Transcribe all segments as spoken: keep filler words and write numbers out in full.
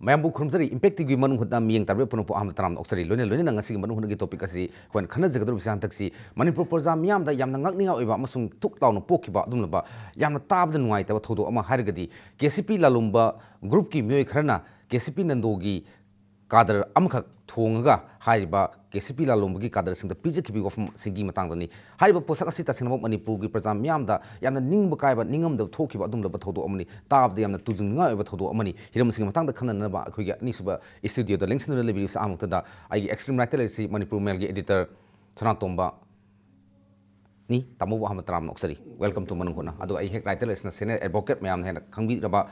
ꯃꯌꯥꯝꯕꯨ ꯈꯨꯔꯨꯝꯖꯔꯤ꯫ Impact TV ꯃꯅꯨꯡ ꯍꯨꯠꯅ ꯃꯤꯠꯌꯦꯡ ꯇꯥꯕꯤꯕ ꯄꯨꯝꯅꯃꯛꯄꯨ ꯑꯍꯥꯟꯕ ꯇꯔꯥꯝꯅ ꯑꯣꯛꯆꯔꯤ꯫ ꯂꯣꯏꯅ ꯂꯣꯏꯅꯅ ꯉꯁꯤꯒꯤ ꯃꯅꯨꯡ ꯍꯨꯠꯅꯒꯤ ꯇꯣꯄꯤꯛ ꯑꯁꯤ ꯑꯩꯈꯣꯏꯅ ꯈꯟꯅꯖꯒꯗꯧꯔꯤꯕꯁꯤ ꯍꯟꯗꯛꯁꯤ ꯃꯅꯤꯄꯨꯔ ꯄ꯭ꯔꯖꯥ ꯃꯤꯌꯥꯝꯗ ꯌꯥꯝꯅ ꯉꯛꯅꯤꯡꯉꯥꯏ ꯑꯣꯏꯕ ꯑꯃꯁꯨꯡ ꯊꯨꯛ ꯂꯥꯎꯅ ꯄꯣꯛꯈꯤꯕ ꯑꯗꯨꯒꯨꯝꯂꯕ ꯌꯥꯝꯅ ꯇꯥꯕꯗ ꯅꯨꯡꯉꯥꯏꯇꯕ ꯊꯧꯗꯣꯛ ꯑꯃ ꯍꯥꯏꯔꯒꯗꯤ ꯀꯦ ꯁꯤ ꯄꯤ ꯂꯥꯂꯣꯡꯕ ꯒ꯭ꯔꯨꯞꯀꯤ ꯃꯤꯑꯣꯏ ꯈꯔꯅ ꯀꯦ ꯁꯤ ꯄꯤ ꯅꯟꯗꯣꯒꯤ ꯀꯥꯗꯔ ꯑꯃꯈꯛ ꯊꯣꯡꯉꯒ ꯍꯥꯏꯔꯤꯕ ꯀꯦ ꯁꯤ ꯄꯤ ꯂꯥꯂꯣꯡꯕꯒꯤ ꯀꯥꯗꯔꯁꯤꯡꯗ ꯄꯤꯖꯈꯤꯕ ꯋꯥꯐꯝꯁꯤꯡꯒꯤ ꯃꯇꯥꯡꯗꯅꯤ꯫ ꯍꯥꯏꯔꯤꯕ ꯄꯣꯠꯁꯛ ꯑꯁꯤ ꯇꯁꯦꯡꯅꯃꯛ ꯃꯅꯤꯄꯨꯔꯒꯤ ꯄ꯭ꯔꯖꯥ ꯃꯤꯌꯥꯝꯗ ꯌꯥꯝꯅ ꯅꯤꯡꯕ ꯀꯥꯏꯕ, ꯅꯤꯡꯉꯝꯗꯕ ꯊꯣꯛꯈꯤꯕ ꯑꯗꯨꯒꯨꯝꯂꯕ ꯊꯧꯗꯣꯛ ꯑꯃꯅꯤ꯫ ꯇꯥꯕꯗ ꯌꯥꯝꯅ ꯇꯨꯖꯨꯡꯅꯤꯡꯉꯥꯏ ꯑꯣꯏꯕ ꯊꯧꯗꯣꯛ ꯑꯃꯅꯤ꯫ ꯍꯤꯔꯝꯁꯤꯡꯒꯤ ꯃꯇꯥꯡꯗ ꯈꯟꯅꯅꯕ ꯑꯩꯈꯣꯏꯒꯤ ꯑꯅꯤꯁꯨꯕ ꯏꯁꯇꯨꯗꯤꯑꯣꯗ ꯂꯦꯡꯁꯤꯟꯗꯨꯅ ꯂꯩꯕꯤꯔꯤꯕꯁꯤ ꯑꯍꯥꯟꯕ ꯃꯛꯇꯗ ꯑꯩꯒꯤ ꯑꯦꯛꯁꯇ꯭ꯔꯤꯝ ꯔꯥꯏꯠꯇ ꯂꯩꯔꯤꯁꯤ ꯃꯅꯤꯄꯨꯔ ꯃꯦꯜꯒꯤ ꯑꯦꯗꯤꯇꯔ ꯁꯅꯥꯇꯣꯝꯕ ꯅꯤ꯫ ꯇꯥꯃꯣꯕꯨ ꯑꯍꯥꯟꯕ ꯇꯔꯥꯝꯅ ꯑꯣꯛꯆꯔꯤ꯫ Welcome to ꯃꯅꯨꯡ ꯍꯨꯠꯅ꯫ ꯑꯗꯨꯒ ꯑꯩ ꯍꯦꯛ ꯔꯥꯏꯠꯇ ꯂꯩꯔꯤꯁꯤꯅ ꯁꯦꯅꯤꯌꯔ ꯑꯦꯗꯚꯣꯀꯦꯠ ꯃꯌꯥꯝꯅ ꯍꯦꯟꯅ ꯈꯪꯕꯤꯔꯕ,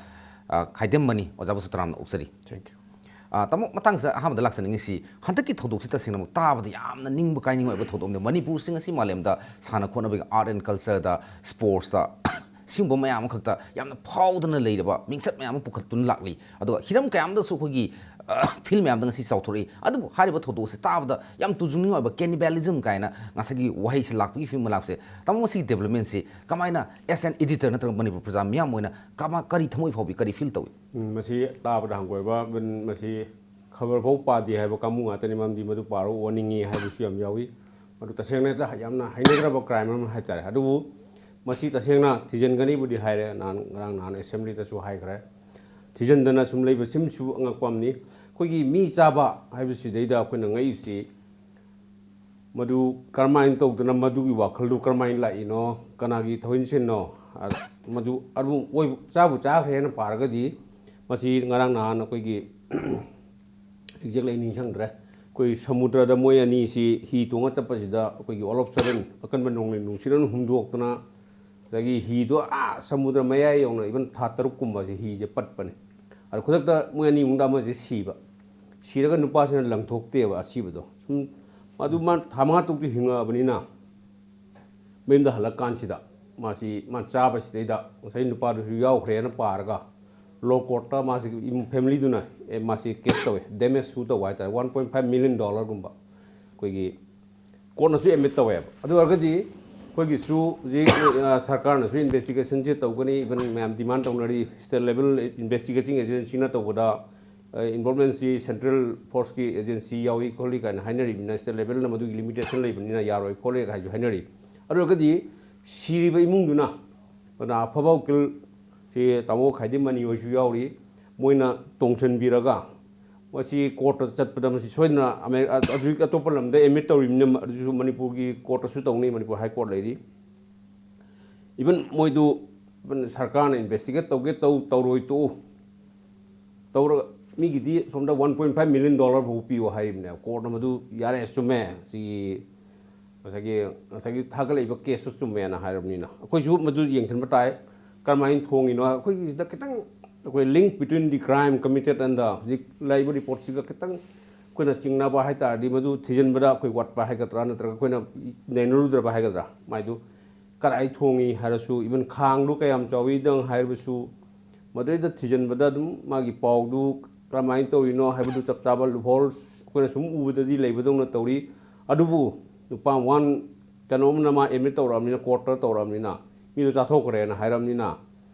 ꯑ, ꯈꯥꯏꯗꯦꯝ ꯃꯅꯤ꯫ ꯑꯣꯖꯥꯕꯨꯁꯨ ꯇꯔꯥꯝꯅ ꯑꯣꯛꯆꯔꯤ꯫ Thank you꯫ ꯑ, ꯇꯥꯃꯣ, ꯃꯇꯥꯡꯁꯤꯗ ꯑꯍꯥꯟꯕꯗ ꯂꯥꯛꯆꯅꯤꯡꯉꯤꯁꯤ, ꯍꯟꯗꯛꯀꯤ ꯊꯧꯗꯣꯛꯁꯤ ꯇꯁꯦꯡꯅꯃꯛ ꯇꯥꯕꯗ ꯌꯥꯝꯅ ꯅꯤꯡꯕ ꯀꯥꯏꯅꯤꯡꯉꯥꯏ ꯑꯣꯏꯕ ꯊꯧꯗꯣꯛ ꯑꯃꯅꯤ꯫ ꯃꯅꯤꯄꯨꯔꯁꯤ ꯉꯁꯤ ꯃꯥꯂꯦꯝꯗ ꯁꯥꯟꯅ ꯈꯣꯠꯅꯕꯒꯤ, ꯑꯥꯔꯠ ꯑꯦꯟ ꯀꯜꯆꯔꯗ, ꯁ꯭ꯄꯣꯔꯠꯁꯇ, ꯁꯤꯒꯨꯝꯕ ꯃꯌꯥꯝ ꯑꯃꯈꯛꯇ ꯌꯥꯝꯅ ꯐꯥꯎꯗꯅ ꯂꯩꯔꯕ, ꯃꯤꯡꯆꯠ ꯃꯌꯥꯝ ꯑꯃ ꯄꯨꯈꯠꯇꯨꯅ ꯂꯥꯛꯂꯤ꯫ ꯑꯗꯨꯒ ꯍꯤꯔꯝ ꯀꯌꯥ ꯑꯃꯗꯁꯨ ꯑꯩꯈꯣꯏꯒꯤ, ꯑ, ꯐꯤꯜ ꯃꯌꯥꯝꯗ ꯉꯁꯤ ꯆꯥꯎꯊꯣꯔꯛꯏ꯫ ꯑꯗꯨꯕꯨ ꯍꯥꯏꯔꯤꯕ ꯊꯧꯗꯣꯛꯁꯤ ꯇꯥꯕꯗ ꯌꯥꯝ ꯇꯨꯖꯨꯡꯅꯤꯡꯉꯥꯏ ꯑꯣꯏꯕ, cannibalism ꯀꯥꯏꯅ ꯉꯁꯥꯏꯒꯤ ꯋꯥꯍꯩꯁꯤ ꯂꯥꯛꯄꯒꯤ ꯐꯤꯕꯝ ꯂꯥꯛꯄꯁꯦ, ꯇꯥꯃꯣ, ꯃꯁꯤꯒꯤ ꯗꯤꯕ꯭ꯂꯞꯃꯦꯟꯁꯤ ꯀꯃꯥꯏꯅ, as an editor ꯅꯠꯇ꯭ꯔꯒ ꯃꯅꯤꯄꯨꯔ ꯄ꯭ꯔꯖꯥ ꯃꯤꯌꯥꯝ ꯑꯣꯏꯅ ꯀꯃ-, ꯀꯔꯤ ꯊꯃꯣꯏ ꯐꯥꯎꯕꯤ, ꯀꯔꯤ ꯐꯤꯜ ꯇꯧꯏ? ꯎꯝ, ꯃꯁꯤ ꯇꯥꯕꯗ ꯍꯪꯒꯣꯏꯕ, ꯃꯁꯤ ꯈꯕꯔ ꯐꯥꯎ ꯄꯥꯗꯦ ꯍꯥꯏꯕ ꯀꯥꯡꯕꯨ ꯉꯥꯛꯇꯅꯤ, ꯃꯔꯝꯗꯤ ꯃꯗꯨ ꯄꯥꯔꯒ ꯑꯣꯅꯤꯡꯉꯤ ꯍꯥꯏꯕꯁꯨ ꯌꯥꯝ ꯌꯥꯎꯏ꯫ ꯃꯗꯨ ꯇꯁꯦꯡꯅ ꯍꯦꯛꯇ ꯌꯥꯝꯅ ꯍꯩꯅꯗ꯭ꯔꯕ ꯀ꯭ꯔꯥꯏꯝ ꯑꯃ ꯍꯥꯏꯇꯥꯔꯦ꯫ ꯑꯗꯨꯕꯨ ꯃꯁꯤ ꯇꯁꯦꯡꯅ ꯊꯤꯖꯤꯟꯒꯅꯤꯕꯨꯗꯤ ꯍꯥꯏꯔꯦ, ꯅꯍꯥꯟ, ꯉꯔꯥꯡ ꯅꯍꯥꯟ ꯑꯦꯁꯦꯝꯕ꯭ꯂꯤꯗꯁꯨ ꯍꯥꯏꯈ꯭ꯔꯦ꯫ ꯊꯤꯖꯤꯟꯗꯅ ꯁꯨꯝ ꯂꯩꯕꯁꯤꯃꯁꯨ ꯑꯉꯛꯄ ꯑꯃꯅꯤ꯫ ꯑꯩꯈꯣꯏꯒꯤ ꯃꯤ ꯆꯥꯕ ꯍꯥꯏꯕꯁꯤꯗꯩꯗ ꯑꯩꯈꯣꯏꯅ ꯉꯛꯏꯕꯁꯤ, ꯃꯗꯨ ꯀꯔꯝꯍꯥꯏꯅ ꯇꯧꯗꯅ, ꯃꯗꯨꯒꯤ ꯋꯥꯈꯜꯗꯨ ꯀꯔꯝꯍꯥꯏꯅ ꯂꯥꯛꯏꯅꯣ, ꯀꯅꯥꯒꯤ ꯊꯧꯍꯤꯟꯁꯤꯟꯅꯣ? ꯑ, ꯃꯗꯨ ꯑꯗꯨ ꯑꯣꯏ-, ꯆꯥꯕꯨ ꯆꯥꯈ꯭ꯔꯦꯅ ꯄꯥꯔꯒꯗꯤ, ꯃꯁꯤ ꯉꯔꯥꯡ ꯅꯍꯥꯟ ꯑꯩꯈꯣꯏꯒꯤ, exactly ꯑꯩ ꯅꯤꯡꯁꯤꯡꯗ꯭ꯔꯦ, ꯑꯩꯈꯣꯏ ꯁꯃꯨꯗ꯭ꯔꯗ ꯃꯣꯏ ꯑꯅꯤꯁꯤ ꯍꯤ ꯇꯣꯡꯉ ꯆꯠꯄꯁꯤꯗ, ꯑꯩꯈꯣꯏꯒꯤ all of sudden ꯑꯀꯟꯕ ꯅꯣꯡꯂꯩ ꯅꯨꯡꯁꯤꯠ ꯑꯃ ꯍꯨꯝꯗꯣꯛꯇꯅ, ꯑꯗꯒꯤ ꯍꯤꯗꯣ ꯑꯥ ꯁꯃꯨꯗ꯭ꯔ ꯃꯌꯥꯏ ꯌꯧꯅ even ꯊꯥ ꯇꯔꯨꯛ ꯀꯨꯝꯕꯁꯦ ꯍꯤꯁꯦ ꯄꯠꯄꯅꯦ꯫ ꯑꯗ ꯈꯨꯗꯛꯇ ꯃꯣꯏ ꯑꯅꯤ ꯃꯅꯨꯡꯗ ꯑꯃꯁꯦ ꯁꯤꯕ꯫ ꯁꯤꯔꯒ ꯅꯨꯄꯥꯁꯤꯅ ꯂꯪꯊꯣꯛꯇꯦꯕ ꯑꯁꯤꯕꯗꯣ꯫ ꯁꯨꯝ ꯃꯗꯨ ꯃꯥ ꯊꯥ ꯃꯉꯥ ꯇꯔꯨꯛꯇꯤ ꯍꯤꯡꯉꯛꯑꯕꯅꯤꯅ, ꯃꯌꯨꯝꯗ ꯍꯜꯂꯛꯀꯥꯟꯁꯤꯗ ꯃꯥꯁꯤ, ꯃꯥ ꯆꯥꯕꯁꯤꯗꯩꯗ ꯉꯁꯥꯏ ꯅꯨꯄꯥꯗꯨꯁꯨ ꯌꯥꯎꯈ꯭ꯔꯦꯅ ꯄꯥꯔꯒ, ꯂꯣ ꯀꯣꯔꯠꯇ ꯃꯥꯁꯤ ꯏꯃꯨꯡ ꯐꯦꯃꯤꯂꯤꯗꯨꯅ, ꯑꯦ, ꯃꯥꯁꯤ ꯀꯦꯁ ꯇꯧꯋꯦ, ꯗꯦꯃꯦꯖ ꯁꯨ ꯇꯧꯕ ꯍꯥꯏꯇꯥꯔꯦ, ꯋꯥꯟ ꯄꯣꯏꯟ ꯐꯥꯏꯚ ꯃꯤꯂꯤꯌꯟ ꯗꯣꯂꯔꯒꯨꯝꯕ꯫ ꯑꯩꯈꯣꯏꯒꯤ ꯀꯣꯔꯠꯅꯁꯨ ꯑꯦꯗꯃꯤꯠ ꯇꯧꯋꯦꯕ꯫ ꯑꯗꯨ ꯑꯣꯏꯔꯒꯗꯤ ꯑꯩꯈꯣꯏꯒꯤꯁꯨ ꯍꯧꯖꯤꯛ, ꯑ, ꯁꯔꯀꯥꯔꯅꯁꯨ ꯏꯟꯚꯦꯁꯇꯤꯒꯦꯁꯟꯁꯦ ꯇꯧꯒꯅꯤ, even ꯃꯌꯥꯝ ꯗꯤꯃꯥꯟ ꯇꯧꯅꯔꯤ, ꯁ꯭ꯇꯦꯠ ꯂꯦꯚꯦꯜ ꯏꯟꯚꯦꯁꯇꯤꯒꯦꯇꯤꯡ ꯑꯦꯖꯦꯟꯁꯤꯅ ꯇꯧꯕꯗ ꯏꯟꯚꯣꯜꯕꯃꯦꯟꯁꯤ ꯁꯦꯟꯇ꯭ꯔꯦꯜ ꯐꯣꯔꯁꯀꯤ ꯑꯦꯖꯦꯟꯁꯤ ꯌꯥꯎꯏ ꯈꯣꯠꯂꯤ ꯀꯥꯏꯅ ꯍꯥꯏꯅꯔꯤꯕꯅꯤꯅ, ꯁ꯭ꯇꯦꯠ ꯂꯦꯚꯦꯜꯅ ꯃꯗꯨꯒꯤ ꯂꯤꯃꯤꯇꯦꯁꯟ ꯂꯩꯕꯅꯤꯅ ꯌꯥꯔꯣꯏ ꯈꯣꯠꯂꯣꯏ ꯍꯥꯏꯁꯨ ꯍꯥꯏꯅꯔꯤ꯫ ꯑꯗꯨ ꯑꯣꯏꯔꯒꯗꯤ ꯁꯤꯔꯤꯕ ꯏꯃꯨꯡꯗꯨꯅ, ꯑꯗꯨꯅ ꯑꯐꯕ ꯎꯀꯤꯜ ꯁꯤ ꯇꯥꯃꯣ ꯈꯥꯏꯗꯤꯃꯅꯤ ꯍꯣꯏꯁꯨ ꯌꯥꯎꯔꯤ, ꯃꯣꯏꯅ ꯇꯣꯡꯁꯤꯟꯕꯤꯔꯒ ꯃꯁꯤ ꯀꯣꯔꯠꯇ ꯆꯠꯄꯗ ꯃꯁꯤ ꯁꯣꯏꯗꯅ ꯑꯃꯦꯔꯤ-, ꯑ-, ꯑꯗꯨꯒꯤ ꯑꯇꯣꯞꯄ ꯂꯝꯗ ꯑꯦꯗꯃꯤꯠ ꯇꯧꯔꯤꯕꯅꯤꯅ ꯑꯗꯨꯁꯨ ꯃꯅꯤꯄꯨꯔꯒꯤ ꯀꯣꯔꯠꯇꯁꯨ ꯇꯧꯅꯤ, ꯃꯅꯤꯄꯨꯔ ꯍꯥꯏ ꯀꯣꯔꯠ ꯂꯩꯔꯤ꯫ ꯏꯚꯟ ꯃꯣꯏꯗꯨ, ꯏꯚꯟ ꯁꯔꯀꯥꯔꯅ ꯏꯟꯚꯦꯁꯇꯤꯒꯦꯠ ꯇꯧꯒꯦ ꯇꯧ, ꯇꯧꯔꯣꯏ ꯇꯣꯛꯎ, ꯇꯧꯔꯒ ꯃꯤꯒꯤꯗꯤ ꯁꯣꯝꯗ one point five million dollar ꯐꯥꯎ ꯄꯤꯌꯨ ꯍꯥꯏꯔꯤꯕꯅꯦꯕ꯫ ꯀꯣꯔꯠꯅ ꯃꯗꯨ ꯌꯥꯔꯦ, ꯆꯨꯝꯃꯦ, ꯁꯤꯒꯤ ꯉꯁꯥꯏꯒꯤ, ꯉꯁꯥꯏꯒꯤ ꯊꯥꯒꯠꯂꯛꯏꯕ ꯀꯦꯁꯇꯨ ꯆꯨꯝꯃꯦꯅ ꯍꯥꯏꯔꯕꯅꯤꯅ ꯑꯩꯈꯣꯏꯁꯨ ꯃꯗꯨ ꯌꯦꯡꯁꯤꯟꯕ ꯇꯥꯏ꯫ ꯀꯔꯝꯍꯥꯏꯅ ꯊꯣꯡꯉꯤꯅꯣ? ꯑꯩꯈꯣꯏꯒꯤꯁꯤꯗ ꯈꯤꯇꯪ ꯑꯩꯈꯣꯏ link between the crime committed and the ꯍꯧꯖꯤꯛ ꯂꯩꯕ ꯔꯤꯄꯣꯔꯠꯁꯤꯒ ꯈꯤꯇꯪ ꯑꯩꯈꯣꯏꯅ ꯆꯤꯡꯅꯕ ꯍꯥꯏ ꯇꯥꯔꯗꯤ, ꯃꯗꯨ ꯊꯤꯖꯤꯟꯕꯗ ꯑꯩꯈꯣꯏ ꯋꯥꯠꯄ ꯍꯥꯏꯒꯗ꯭ꯔꯥ, ꯅꯠꯇ꯭ꯔꯒ ꯑꯩꯈꯣꯏꯅ ꯅꯩꯅꯔꯨꯗ꯭ꯔꯕ ꯍꯥꯏꯒꯗ꯭ꯔꯥ, ꯃꯥꯏꯗꯨ ꯀꯗꯥꯏ ꯊꯣꯡꯉꯤ ꯍꯥꯏꯔꯁꯨ, ꯏꯚꯟ ꯈꯥꯡꯗꯨ ꯀꯌꯥꯝ ꯆꯥꯎꯏꯗꯪ ꯍꯥꯏꯔꯕꯁꯨ, ꯃꯗꯨꯗꯩꯗ ꯊꯤꯖꯤꯟꯕꯗ ꯑꯗꯨꯝ ꯃꯥꯒꯤ ꯄꯥꯎꯗꯨ ꯀꯔꯝꯍꯥꯏꯅ ꯇꯧꯔꯤꯅꯣ ꯍꯥꯏꯕꯗꯨ ꯆꯞ ꯆꯥꯕ ꯂꯨꯍꯣꯜ ꯑꯩꯈꯣꯏꯅ ꯁꯨꯝ ꯎꯕꯗꯗꯤ ꯂꯩꯕꯗꯧꯅ ꯇꯧꯔꯤ꯫ ꯑꯗꯨꯕꯨ ꯅꯨꯄꯥ ꯋꯥꯟ ꯀꯩꯅꯣꯝꯅ ꯃꯥ ꯑꯦꯗꯃꯤꯠ ꯇꯧꯔꯛꯑꯕꯅꯤꯅ, ꯀꯣꯔꯠꯇ ꯇꯧꯔꯛꯑꯕꯅꯤꯅ, ꯃꯤꯗꯣ ꯆꯥꯊꯣꯛꯈ꯭ꯔꯦꯅ ꯍꯥꯏꯔꯕꯅꯤꯅ,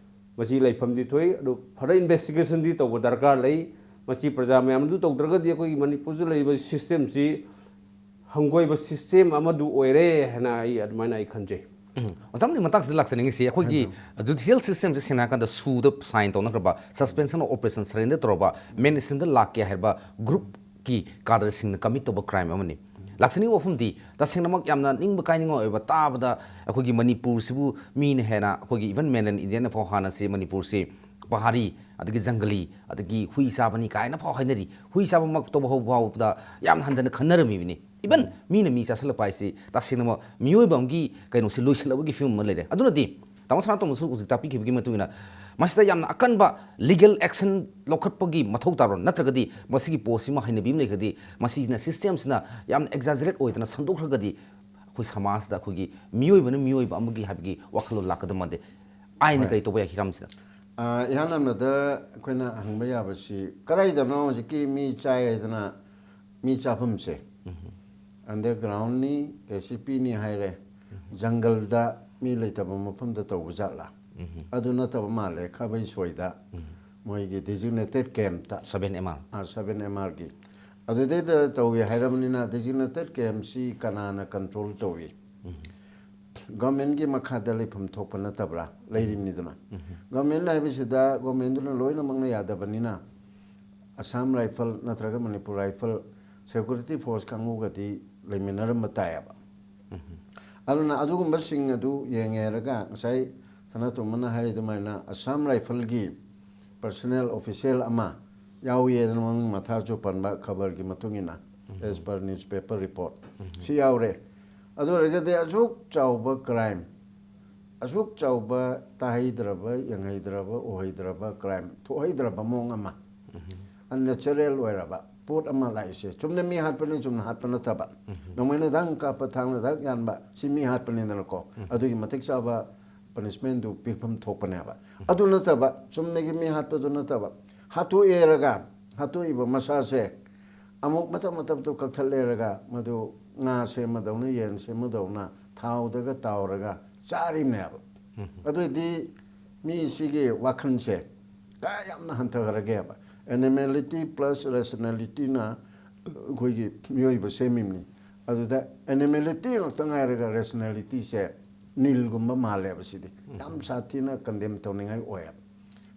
ꯃꯁꯤ ꯂꯩꯐꯝꯗꯤ ꯊꯣꯛꯏ꯫ ꯑꯗꯨ further investigation ꯗꯤ ꯇꯧꯕ ꯗꯔꯀꯥꯔ ꯂꯩ꯫ ꯃꯁꯤ ꯄ꯭ꯔꯖꯥ ꯃꯌꯥꯝ ꯑꯗꯨ ꯇꯧꯗ꯭ꯔꯒꯗꯤ ꯑꯩꯈꯣꯏꯒꯤ ꯃꯅꯤꯄꯨꯔꯁꯤꯗ ꯂꯩꯔꯤꯕ system ꯁꯤ ꯍꯪꯒꯣꯏꯕ system ꯑꯃꯗꯨ ꯑꯣꯏꯔꯦ ꯍꯥꯏꯅ ꯑꯩ ꯑꯗꯨꯃꯥꯏꯅ ꯑꯩ ꯈꯟꯖꯩ꯫ ꯎꯝ꯫ ꯑꯣꯖꯥ ꯑꯃꯒꯤ ꯃꯇꯥꯡꯁꯤꯗ ꯂꯥꯛꯆꯅꯤꯡꯉꯤꯁꯤ, ꯑꯩꯈꯣꯏꯒꯤ ꯖꯨꯗꯤꯁꯤꯌꯦꯜ ꯁꯤꯁꯇꯦꯝꯁꯦ ꯁꯦꯡꯅ ꯍꯥꯏꯔꯀꯥꯟꯗ ꯁꯨꯗ sign ꯇꯧꯅꯈ꯭ꯔꯕ, suspension of operation surrender ꯇꯧꯔꯕ, ꯃꯦꯟ ꯁ꯭ꯇ꯭ꯔꯤꯝꯗ ꯂꯥꯛꯀꯦ ꯍꯥꯏꯔꯕ ꯒ꯭ꯔꯨꯞꯀꯤ ꯀꯥꯗꯔꯁꯤꯡꯅ ꯀꯃꯤꯠ ꯇꯧꯕ ꯀ꯭ꯔꯥꯏꯝ ꯑꯃꯅꯤ꯫ ꯂꯥꯛꯆꯅꯤꯡꯕ ꯋꯥꯐꯝꯗꯤ, ꯇꯁꯦꯡꯅꯃꯛ ꯌꯥꯝꯅ ꯅꯤꯡꯕ ꯀꯥꯏꯅꯤꯡꯉꯥꯏ ꯑꯣꯏꯕ, ꯇꯥꯕꯗ ꯑꯩꯈꯣꯏꯒꯤ ꯃꯅꯤꯄꯨꯔꯁꯤꯕꯨ ꯃꯤꯅ ꯍꯦꯟꯅ, ꯑꯩꯈꯣꯏꯒꯤ even mainland India ꯅ ꯐꯥꯎ ꯍꯥꯟꯅꯁꯤ ꯃꯅꯤꯄꯨꯔꯁꯤ ꯄꯍꯥꯔꯤ, ꯑꯗꯒꯤ ꯖꯪꯒꯂꯤ, ꯑꯗꯒꯤ ꯍꯨꯏ ꯆꯥꯕꯅꯤ ꯀꯥꯏꯅ ꯐꯥꯎ ꯍꯥꯏꯅꯔꯤ꯫ ꯍꯨꯏ ꯆꯥꯕꯃꯛꯇꯕꯨ ꯐꯥꯎꯕꯗ ꯌꯥꯝꯅ ꯍꯟꯊꯅ ꯈꯟꯅꯔꯝꯃꯤꯕꯅꯤ꯫ Even ꯃꯤꯅ ꯃꯤ ꯆꯥꯁꯤꯜꯂꯛꯄ ꯍꯥꯏꯁꯤ ꯇꯁꯦꯡꯅꯃꯛ ꯃꯤꯑꯣꯏꯕ ꯑꯃꯒꯤ ꯀꯩꯅꯣꯁꯤ ꯂꯣꯏꯁꯤꯜꯂꯛꯄꯒꯤ ꯐꯤꯕꯝ ꯑꯃ ꯂꯩꯔꯦ꯫ ꯑꯗꯨꯅꯗꯤ ꯇꯥꯃꯣ ꯁꯅꯥꯇꯣꯝꯕꯁꯨ ꯍꯧꯖꯤꯛ ꯇꯥꯛꯄꯤꯈꯤꯕꯒꯤ ꯃꯇꯨꯡ ꯏꯟꯅ ꯃꯁꯤꯗ ꯌꯥꯝꯅ ꯑꯀꯟꯕ ꯂꯤꯒꯦꯜ ꯑꯦꯛꯁꯟ ꯂꯧꯈꯠꯄꯒꯤ ꯃꯊꯧ ꯇꯥꯕ꯭ꯔꯥ? ꯅꯠꯇ꯭ꯔꯒꯗꯤ ꯃꯁꯤꯒꯤ ꯄꯣꯠꯁꯤꯃ ꯍꯩꯅꯕꯤ ꯑꯃ ꯂꯩꯈ꯭ꯔꯗꯤ, ꯃꯁꯤꯅ ꯁꯤꯁꯇꯦꯝꯁꯤꯅ ꯌꯥꯝꯅ ꯑꯦꯛꯖꯥꯖꯔꯦꯠ ꯑꯣꯏꯗꯅ ꯁꯟꯗꯣꯛꯈ꯭ꯔꯒꯗꯤ ꯑꯩꯈꯣꯏ ꯁꯃꯥꯖꯇ ꯑꯩꯈꯣꯏꯒꯤ ꯃꯤꯑꯣꯏꯕꯅ ꯃꯤꯑꯣꯏꯕ ꯑꯃꯒꯤ ꯍꯥꯏꯕꯒꯤ ꯋꯥꯈꯜꯂꯣꯟ ꯂꯥꯛꯀꯗꯕ ꯃꯥꯟꯗꯦ꯫ ꯑꯥꯏꯟꯅ ꯍꯣꯏ꯫ ꯀꯔꯤ ꯇꯧꯕ ꯌꯥꯏ ꯍꯤꯔꯝꯁꯤꯗ? ꯑꯥ, ꯏꯍꯥꯟ ꯍꯥꯟꯕꯗ ꯑꯩꯈꯣꯏꯅ ꯍꯪꯕ ꯌꯥꯕꯁꯤ, ꯀꯗꯥꯏꯗꯅꯣ ꯍꯧꯖꯤꯛꯀꯤ ꯃꯤ ꯆꯥꯏ ꯍꯥꯏꯗꯅ ꯃꯤ ꯆꯥꯐꯝꯁꯦ? Underground ꯅꯤ, ꯀꯦ ꯁꯤ ꯄꯤ ꯅꯤ ꯍꯥꯏꯔꯦ, ꯖꯪꯒꯜꯗ ꯃꯤ ꯂꯩꯇꯕ ꯃꯐꯝꯗ ꯇꯧꯕ ꯖꯥꯠꯂꯥ? ꯑꯗꯨ ꯅꯠꯇꯕ ꯃꯥꯜꯂꯦ, ꯈꯥꯕꯩ ꯁꯣꯏꯗ꯫ ꯃꯣꯏꯒꯤ designated campꯇ, seven M R seven M ꯑꯥꯔꯒꯤ ꯑꯗꯨꯗꯩꯗ ꯇꯧꯏ ꯍꯥꯏꯔꯕꯅꯤꯅ, designated campꯁꯤ ꯀꯅꯥꯅ control ꯇꯧꯏ? Governmentꯀꯤ ꯃꯈꯥꯗ ꯂꯩꯐꯝ ꯊꯣꯛꯄ ꯅꯠꯇꯕ꯭ꯔꯥ? ꯂꯩꯔꯤꯕꯅꯤꯗꯅ꯫ Government ꯍꯥꯏꯕꯁꯤꯗ governmentꯗꯨꯅ ꯂꯣꯏꯅꯃꯛꯅ ꯌꯥꯗꯕꯅꯤꯅ, Assam Rifle ꯅꯠꯇ꯭ꯔꯒ Manipur Rifle security force ꯀꯥꯡꯕꯨꯒꯗꯤ ꯂꯩꯃꯤꯟꯅꯔꯝꯕ ꯇꯥꯏꯌꯦꯕ꯫ ꯑꯗꯨꯅ ꯑꯗꯨꯒꯨꯝꯕꯁꯤꯡ ꯑꯗꯨ ꯌꯦꯡꯉꯦ ꯍꯥꯏꯔꯒ, ꯉꯁꯥꯏ ꯁꯅꯥꯇꯣꯝꯕꯅ ꯍꯥꯏꯔꯤ ꯑꯗꯨꯃꯥꯏꯅ, Assam Rifleꯒꯤ personnel official ꯑꯃ ꯌꯥꯎꯏ ꯍꯥꯏꯗꯅ ꯃꯃꯤꯡ ꯃꯊꯥꯁꯨ ꯄꯟꯕ, ꯈꯕꯔꯒꯤ ꯃꯇꯨꯡ ꯏꯟꯅ, as per newspaper report꯫ ꯁꯤ ꯌꯥꯎꯔꯦ꯫ ꯑꯗꯨ ꯑꯣꯏꯔꯒꯗꯤ ꯑꯁꯨꯛ ꯆꯥꯎꯕ crime, ꯑꯁꯨꯛ ꯆꯥꯎꯕ ꯇꯥꯍꯩꯗ꯭ꯔꯕ, ꯌꯦꯡꯍꯩꯗ꯭ꯔꯕ, ꯎꯍꯩꯗ꯭ꯔꯕ crime, ꯊꯣꯛꯍꯩꯗ꯭ꯔꯕ ꯃꯑꯣꯡ ꯑꯃ, unnatural ꯑꯣꯏꯔꯕ ꯄꯣꯠ ꯑꯃ ꯂꯥꯛꯏꯁꯦ꯫ ꯆꯨꯝꯅ ꯃꯤ ꯍꯥꯠꯄꯅꯤ, ꯆꯨꯝꯅ ꯍꯥꯠꯄ ꯅꯠꯇꯕ, ꯅꯣꯡꯃꯩꯅ ꯗꯪ ꯀꯥꯞꯄ, ꯊꯥꯡꯅ ꯗꯛ ꯌꯥꯟꯕ, ꯁꯤ ꯃꯤ ꯍꯥꯠꯄꯅꯤꯗꯅꯀꯣ꯫ ꯑꯗꯨꯒꯤ ꯃꯇꯤꯛ ꯆꯥꯕ punishmentꯗꯨ ꯄꯤꯐꯝ ꯊꯣꯛꯄꯅꯦꯕ꯫ ꯑꯗꯨ ꯅꯠꯇꯕ, ꯆꯨꯝꯅꯒꯤ ꯃꯤ ꯍꯥꯠꯄꯗꯨ ꯅꯠꯇꯕ, ꯍꯥꯠꯇꯣꯛꯑꯦꯔꯒ, ꯍꯥꯠꯇꯣꯛꯏꯕ ꯃꯁꯥꯁꯦ ꯑꯃꯨꯛ ꯃꯇꯞ ꯃꯇꯞꯇꯨ ꯀꯛꯊꯠꯂꯦꯔꯒ, ꯃꯗꯨ ꯉꯥ ꯁꯦꯝꯕꯗꯧꯅ, ꯌꯦꯟ ꯁꯦꯝꯕꯗꯧꯅ ꯊꯥꯎꯗꯒ ꯇꯥꯎꯔꯒ ꯆꯥꯔꯤꯕꯅꯦꯕ꯫ ꯑꯗꯨꯑꯣꯏꯗꯤ ꯃꯤꯁꯤꯒꯤ ꯋꯥꯈꯜꯁꯦ ꯀꯌꯥ ꯌꯥꯝꯅ ꯍꯟꯊꯈ꯭ꯔꯒꯦꯕ? Animality plus rationalityꯅ ꯑꯩꯈꯣꯏꯒꯤ ꯃꯤꯑꯣꯏꯕ ꯁꯦꯝꯃꯤꯕꯅꯤ꯫ ꯑꯗꯨꯗ animality ꯉꯥꯛꯇ ꯉꯥꯏꯔꯒ rationalityꯁꯦ ꯅꯤꯜꯒꯨꯝꯕ ꯃꯥꯜꯂꯦꯕ꯫ ꯁꯤꯗꯤ ꯌꯥꯝ ꯁꯥꯊꯤꯅ condemn ꯇꯧꯅꯤꯡꯉꯥꯏ ꯑꯣꯏꯌꯦꯕ꯫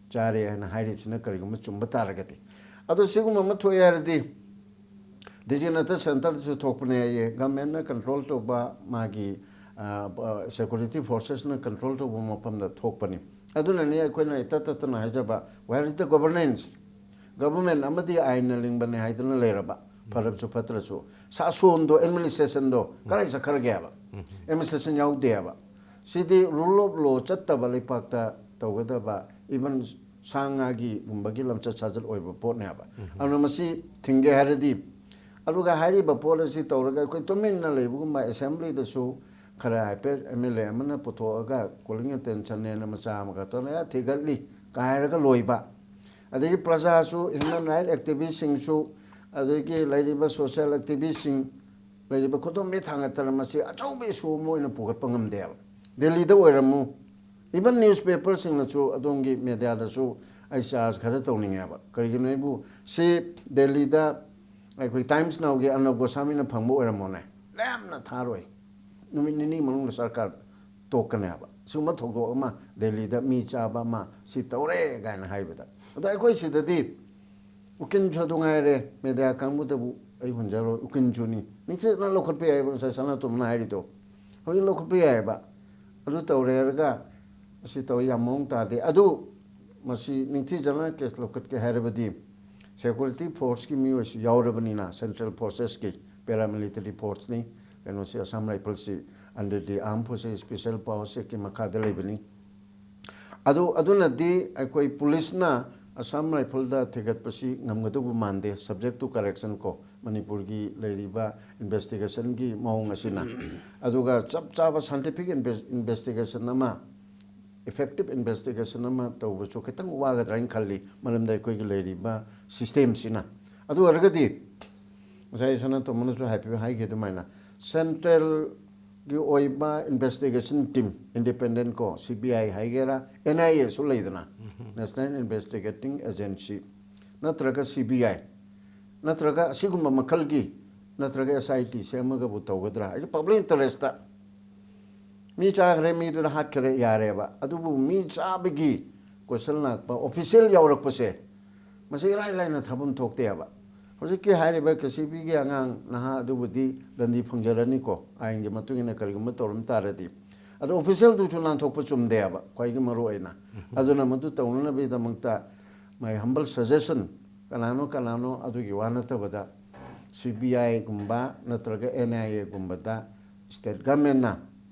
ꯆꯥꯔꯦ ꯍꯥꯏꯅ ꯍꯥꯏꯔꯤꯕꯁꯤꯅ ꯀꯔꯤꯒꯨꯝꯕ ꯆꯨꯝꯕ ꯇꯥꯔꯒꯗꯤ꯫ ꯑꯗꯣ ꯁꯤꯒꯨꯝꯕ ꯑꯃ ꯊꯣꯛꯑꯦ ꯍꯥꯏꯔꯗꯤ, designated centreꯗꯁꯨ ꯊꯣꯛꯄꯅꯦ ꯍꯥꯏꯌꯦ, governmentꯅ control ꯇꯧꯕ ꯃꯥꯒꯤ, ꯑ, ꯑ, security forcesꯅ control ꯇꯧꯕ ꯃꯐꯝꯗ ꯊꯣꯛꯄꯅꯤ꯫ ꯑꯗꯨꯅꯅꯤ ꯑꯩꯈꯣꯏꯅ ꯏꯇꯠ ꯇꯠꯇꯅ ꯍꯥꯏꯖꯕ, where is the governance? Government ꯑꯃꯗꯤ ꯑꯥꯏꯟꯅ ꯂꯤꯡꯕꯅꯦ ꯍꯥꯏꯗꯨꯅ ꯂꯩꯔꯕ, ꯐꯔꯕꯁꯨ ꯐꯠꯇ꯭ꯔꯁꯨ, ꯁꯥꯁꯣꯟꯗꯣ, administrationꯗꯣ ꯀꯗꯥꯏ ꯆꯠꯈ꯭ꯔꯒꯦ ꯍꯥꯏꯕ? Administration ꯌꯥꯎꯗꯦ ꯍꯥꯏꯕ꯫ ꯁꯤꯗꯤ rule of law ꯆꯠꯇꯕ ꯂꯩꯄꯥꯛꯇ ꯇꯧꯒꯗꯕ, even ꯁꯥ ꯉꯥꯒꯤꯒꯨꯝꯕꯒꯤ ꯂꯝꯆꯠ ꯁꯥꯖꯠ ꯑꯣꯏꯕ ꯄꯣꯠꯅꯦꯕ꯫ ꯑꯗꯨꯅ ꯃꯁꯤ ꯊꯤꯡꯒꯦ ꯍꯥꯏꯔꯗꯤ, ꯑꯗꯨꯒ ꯍꯥꯏꯔꯤꯕ ꯄꯣꯠ ꯑꯁꯤ ꯇꯧꯔꯒ ꯑꯩꯈꯣꯏ ꯇꯨꯃꯤꯟꯅ ꯂꯩꯕꯒꯨꯝꯕ, assemblyꯗꯁꯨ ꯈꯔ ꯍꯥꯏꯐꯦꯠ MLA ꯑꯃꯅ ꯄꯨꯊꯣꯛꯑꯒ cooling attentionꯅꯦꯅ ꯃꯆꯥ ꯑꯃꯈꯛꯇꯅ ꯊꯤꯒꯠꯂꯤ ꯀꯥꯏꯔꯒ ꯂꯣꯏꯕ, ꯑꯗꯒꯤ ꯄ꯭ꯔꯖꯥꯁꯨ, human right activistꯁꯤꯡꯁꯨ, ꯑꯗꯒꯤ ꯂꯩꯔꯤꯕ social activistꯁꯤꯡ, ꯂꯩꯔꯤꯕ ꯈꯨꯗꯣꯝꯕꯤ ꯊꯥꯡꯒꯠꯇꯅ ꯃꯁꯤ ꯑꯆꯧꯕ issue ꯑꯃ ꯑꯣꯏꯅ ꯄꯨꯈꯠꯄ ꯉꯝꯗꯦꯕ꯫ ꯗꯦꯜꯂꯤꯗ ꯑꯣꯏꯔꯝꯃꯨ, even newspaperꯁꯤꯡꯅꯁꯨ, ꯑꯗꯣꯝꯒꯤ mediaꯗꯁꯨ ꯑꯩ ꯆꯥꯔꯖ ꯈꯔ ꯇꯧꯅꯤꯡꯉꯦꯕ꯫ ꯀꯔꯤꯒꯤꯅꯣ ꯑꯩꯕꯨ ꯁꯤ ꯗꯦꯜꯂꯤꯗ ꯑꯩꯈꯣꯏ Times Now-ꯒꯤ ꯑꯔꯅꯕ ꯒꯣꯁ꯭ꯋꯥꯃꯤꯅ ꯐꯪꯕ ꯑꯣꯏꯔꯝꯃꯣꯅꯦ, ꯂꯦꯝꯅ ꯊꯥꯔꯣꯏ꯫ ꯅꯨꯃꯤꯠ ꯅꯤꯅꯤ ꯃꯅꯨꯡꯗ ꯁꯔꯀꯥꯔ ꯇꯣꯛꯀꯅꯦꯕ꯫ ꯁꯤꯒꯨꯝꯕ ꯊꯧꯗꯣꯛ ꯑꯃ ꯗꯦꯜꯂꯤꯗ ꯃꯤ ꯆꯥꯕ ꯑꯃ ꯁꯤ ꯇꯧꯔꯦ ꯀꯥꯏꯅ ꯍꯥꯏꯕꯗ꯫ ꯑꯗꯣ ꯑꯩꯈꯣꯏ ꯁꯤꯗꯗꯤ ꯎꯀꯤꯜꯁꯨ ꯑꯗꯨ ꯉꯥꯏꯔꯦ, ꯃꯦꯗꯤꯌꯥ ꯀꯥꯡꯕꯨꯗꯕꯨ ꯑꯩ ꯍꯨꯟꯖꯔꯣꯏ, ꯎꯀꯤꯜꯁꯨꯅꯤ꯫ ꯅꯤꯡꯊꯤꯖꯅ ꯂꯧꯈꯠꯄ ꯌꯥꯏꯑꯕ, ꯉꯁꯥꯏ ꯁꯅꯥꯇꯣꯝꯅ ꯍꯥꯏꯔꯤꯗꯣ꯫ ꯍꯧꯖꯤꯛ ꯂꯧꯈꯠꯄ ꯌꯥꯏꯑꯕ꯫ ꯑꯗꯨ ꯇꯧꯔꯦ ꯍꯥꯏꯔꯒ ꯑꯁꯤ ꯇꯧꯋꯤ, ꯌꯥꯝ ꯃꯑꯣꯡ ꯇꯥꯗꯦ꯫ ꯑꯗꯨ ꯃꯁꯤ ꯅꯤꯡꯊꯤꯖꯅ ꯀꯦꯁ ꯂꯧꯈꯠꯀꯦ ꯍꯥꯏꯔꯕꯗꯤ ꯁꯦꯀ꯭ꯌꯨꯔꯤꯇꯤ ꯐꯣꯔꯁꯀꯤ ꯃꯤꯑꯣꯏꯁꯨ ꯌꯥꯎꯔꯕꯅꯤꯅ, central forces-ꯀꯤ paramilitary force-ꯅꯤ, ꯀꯩꯅꯣꯁꯤ Assam Rifles-ꯁꯤ under the Armed Forces Special Powers Act-ꯀꯤ ꯃꯈꯥꯗ ꯂꯩꯕꯅꯤ꯫ ꯑꯗꯨ, ꯑꯗꯨꯅꯗꯤ ꯑꯩꯈꯣꯏ ꯄꯨꯂꯤꯁꯅ Assam Rifles-ꯗ ꯊꯤꯒꯠꯄꯁꯤ ꯉꯝꯒꯗꯧꯕ ꯃꯥꯟꯗꯦ, subject to correction ꯀꯣ, ꯃꯅꯤꯄꯨꯔꯒꯤ ꯂꯩꯔꯤꯕ investigation-ꯒꯤ ꯃꯑꯣꯡ ꯑꯁꯤꯅ꯫ ꯑꯗꯨꯒ ꯆꯞ ꯆꯥꯕ scientific inves-, investigation ꯑꯃ, effective investigation ꯑꯃ ꯇꯧꯕꯁꯨ ꯈꯤꯇꯪ ꯋꯥꯒꯗ꯭ꯔꯥ ꯍꯥꯏꯅ ꯈꯜꯂꯤ, ꯃꯔꯝꯗꯤ ꯑꯩꯈꯣꯏꯒꯤ ꯂꯩꯔꯤꯕ system-ꯁꯤꯅ꯫ ꯑꯗꯨ ꯑꯣꯏꯔꯒꯗꯤ ꯉꯁꯥꯏ ꯁꯅꯥꯇꯣꯝꯕꯅꯁꯨ ꯍꯥꯏꯐꯦꯠ ꯍꯥꯏꯈꯤ ꯑꯗꯨꯃꯥꯏꯅ central-ꯒꯤ ꯑꯣꯏꯕ investigation team, independent ꯀꯣ, C B I ꯍꯥꯏꯒꯦꯔꯥ, N I A-ꯁꯨ ꯂꯩꯗꯅ, National Investigating Agency, ꯅꯠꯇ꯭ꯔꯒ C B I, ꯅꯠꯇ꯭ꯔꯒ ꯑꯁꯤꯒꯨꯝꯕ ꯃꯈꯜꯒꯤ, ꯅꯠꯇ꯭ꯔꯒ S I T ꯁꯦꯝꯃꯒꯕꯨ ꯇꯧꯒꯗ꯭ꯔꯥ? ꯍꯥꯏꯗꯤ public interest-ꯇ ꯃꯤ ꯆꯥꯈ꯭ꯔꯦ, ꯃꯤꯗꯨꯅ ꯍꯥꯠꯈ꯭ꯔꯦ, ꯌꯥꯔꯦꯕ꯫ ꯑꯗꯨꯕꯨ ꯃꯤ ꯆꯥꯕꯒꯤ question ꯂꯥꯛꯄ, official ꯌꯥꯎꯔꯛꯄꯁꯦ, ꯃꯁꯤ ꯏꯔꯥꯏ ꯂꯥꯏꯅ ꯊꯥꯐꯝ ꯊꯣꯛꯇꯦꯕ꯫ ꯍꯧꯖꯤꯛꯀꯤ ꯍꯥꯏꯔꯤꯕ K C P-ꯒꯤ ꯑꯉꯥꯡ ꯅꯍꯥ ꯑꯗꯨꯕꯨꯗꯤ ꯗꯟꯗꯤ ꯐꯪꯖꯔꯅꯤꯀꯣ, ꯑꯥꯏꯟꯒꯤ ꯃꯇꯨꯡ ꯏꯟꯅ ꯀꯔꯤꯒꯨꯝꯕ ꯇꯧꯔꯝ ꯇꯥꯔꯗꯤ꯫ ꯑꯗꯣ official-ꯗꯨꯁꯨ ꯅꯥꯟꯊꯣꯛꯄ ꯆꯨꯝꯗꯦꯕ, ꯈ꯭ꯋꯥꯏꯒꯤ ꯃꯔꯨ ꯑꯣꯏꯅ꯫ ꯑꯗꯨꯅ ꯃꯗꯨ ꯇꯧꯅꯅꯕꯒꯤꯗꯃꯛꯇ my humble suggestion, ꯀꯅꯥꯅꯣ ꯀꯅꯥꯅꯣ ꯑꯗꯨꯒꯤ ꯋꯥ ꯅꯠꯇꯕꯗ C B I-ꯒꯨꯝꯕ ꯅꯠꯇ꯭ꯔꯒ N I A-ꯒꯨꯝꯕꯗ state government-ꯅ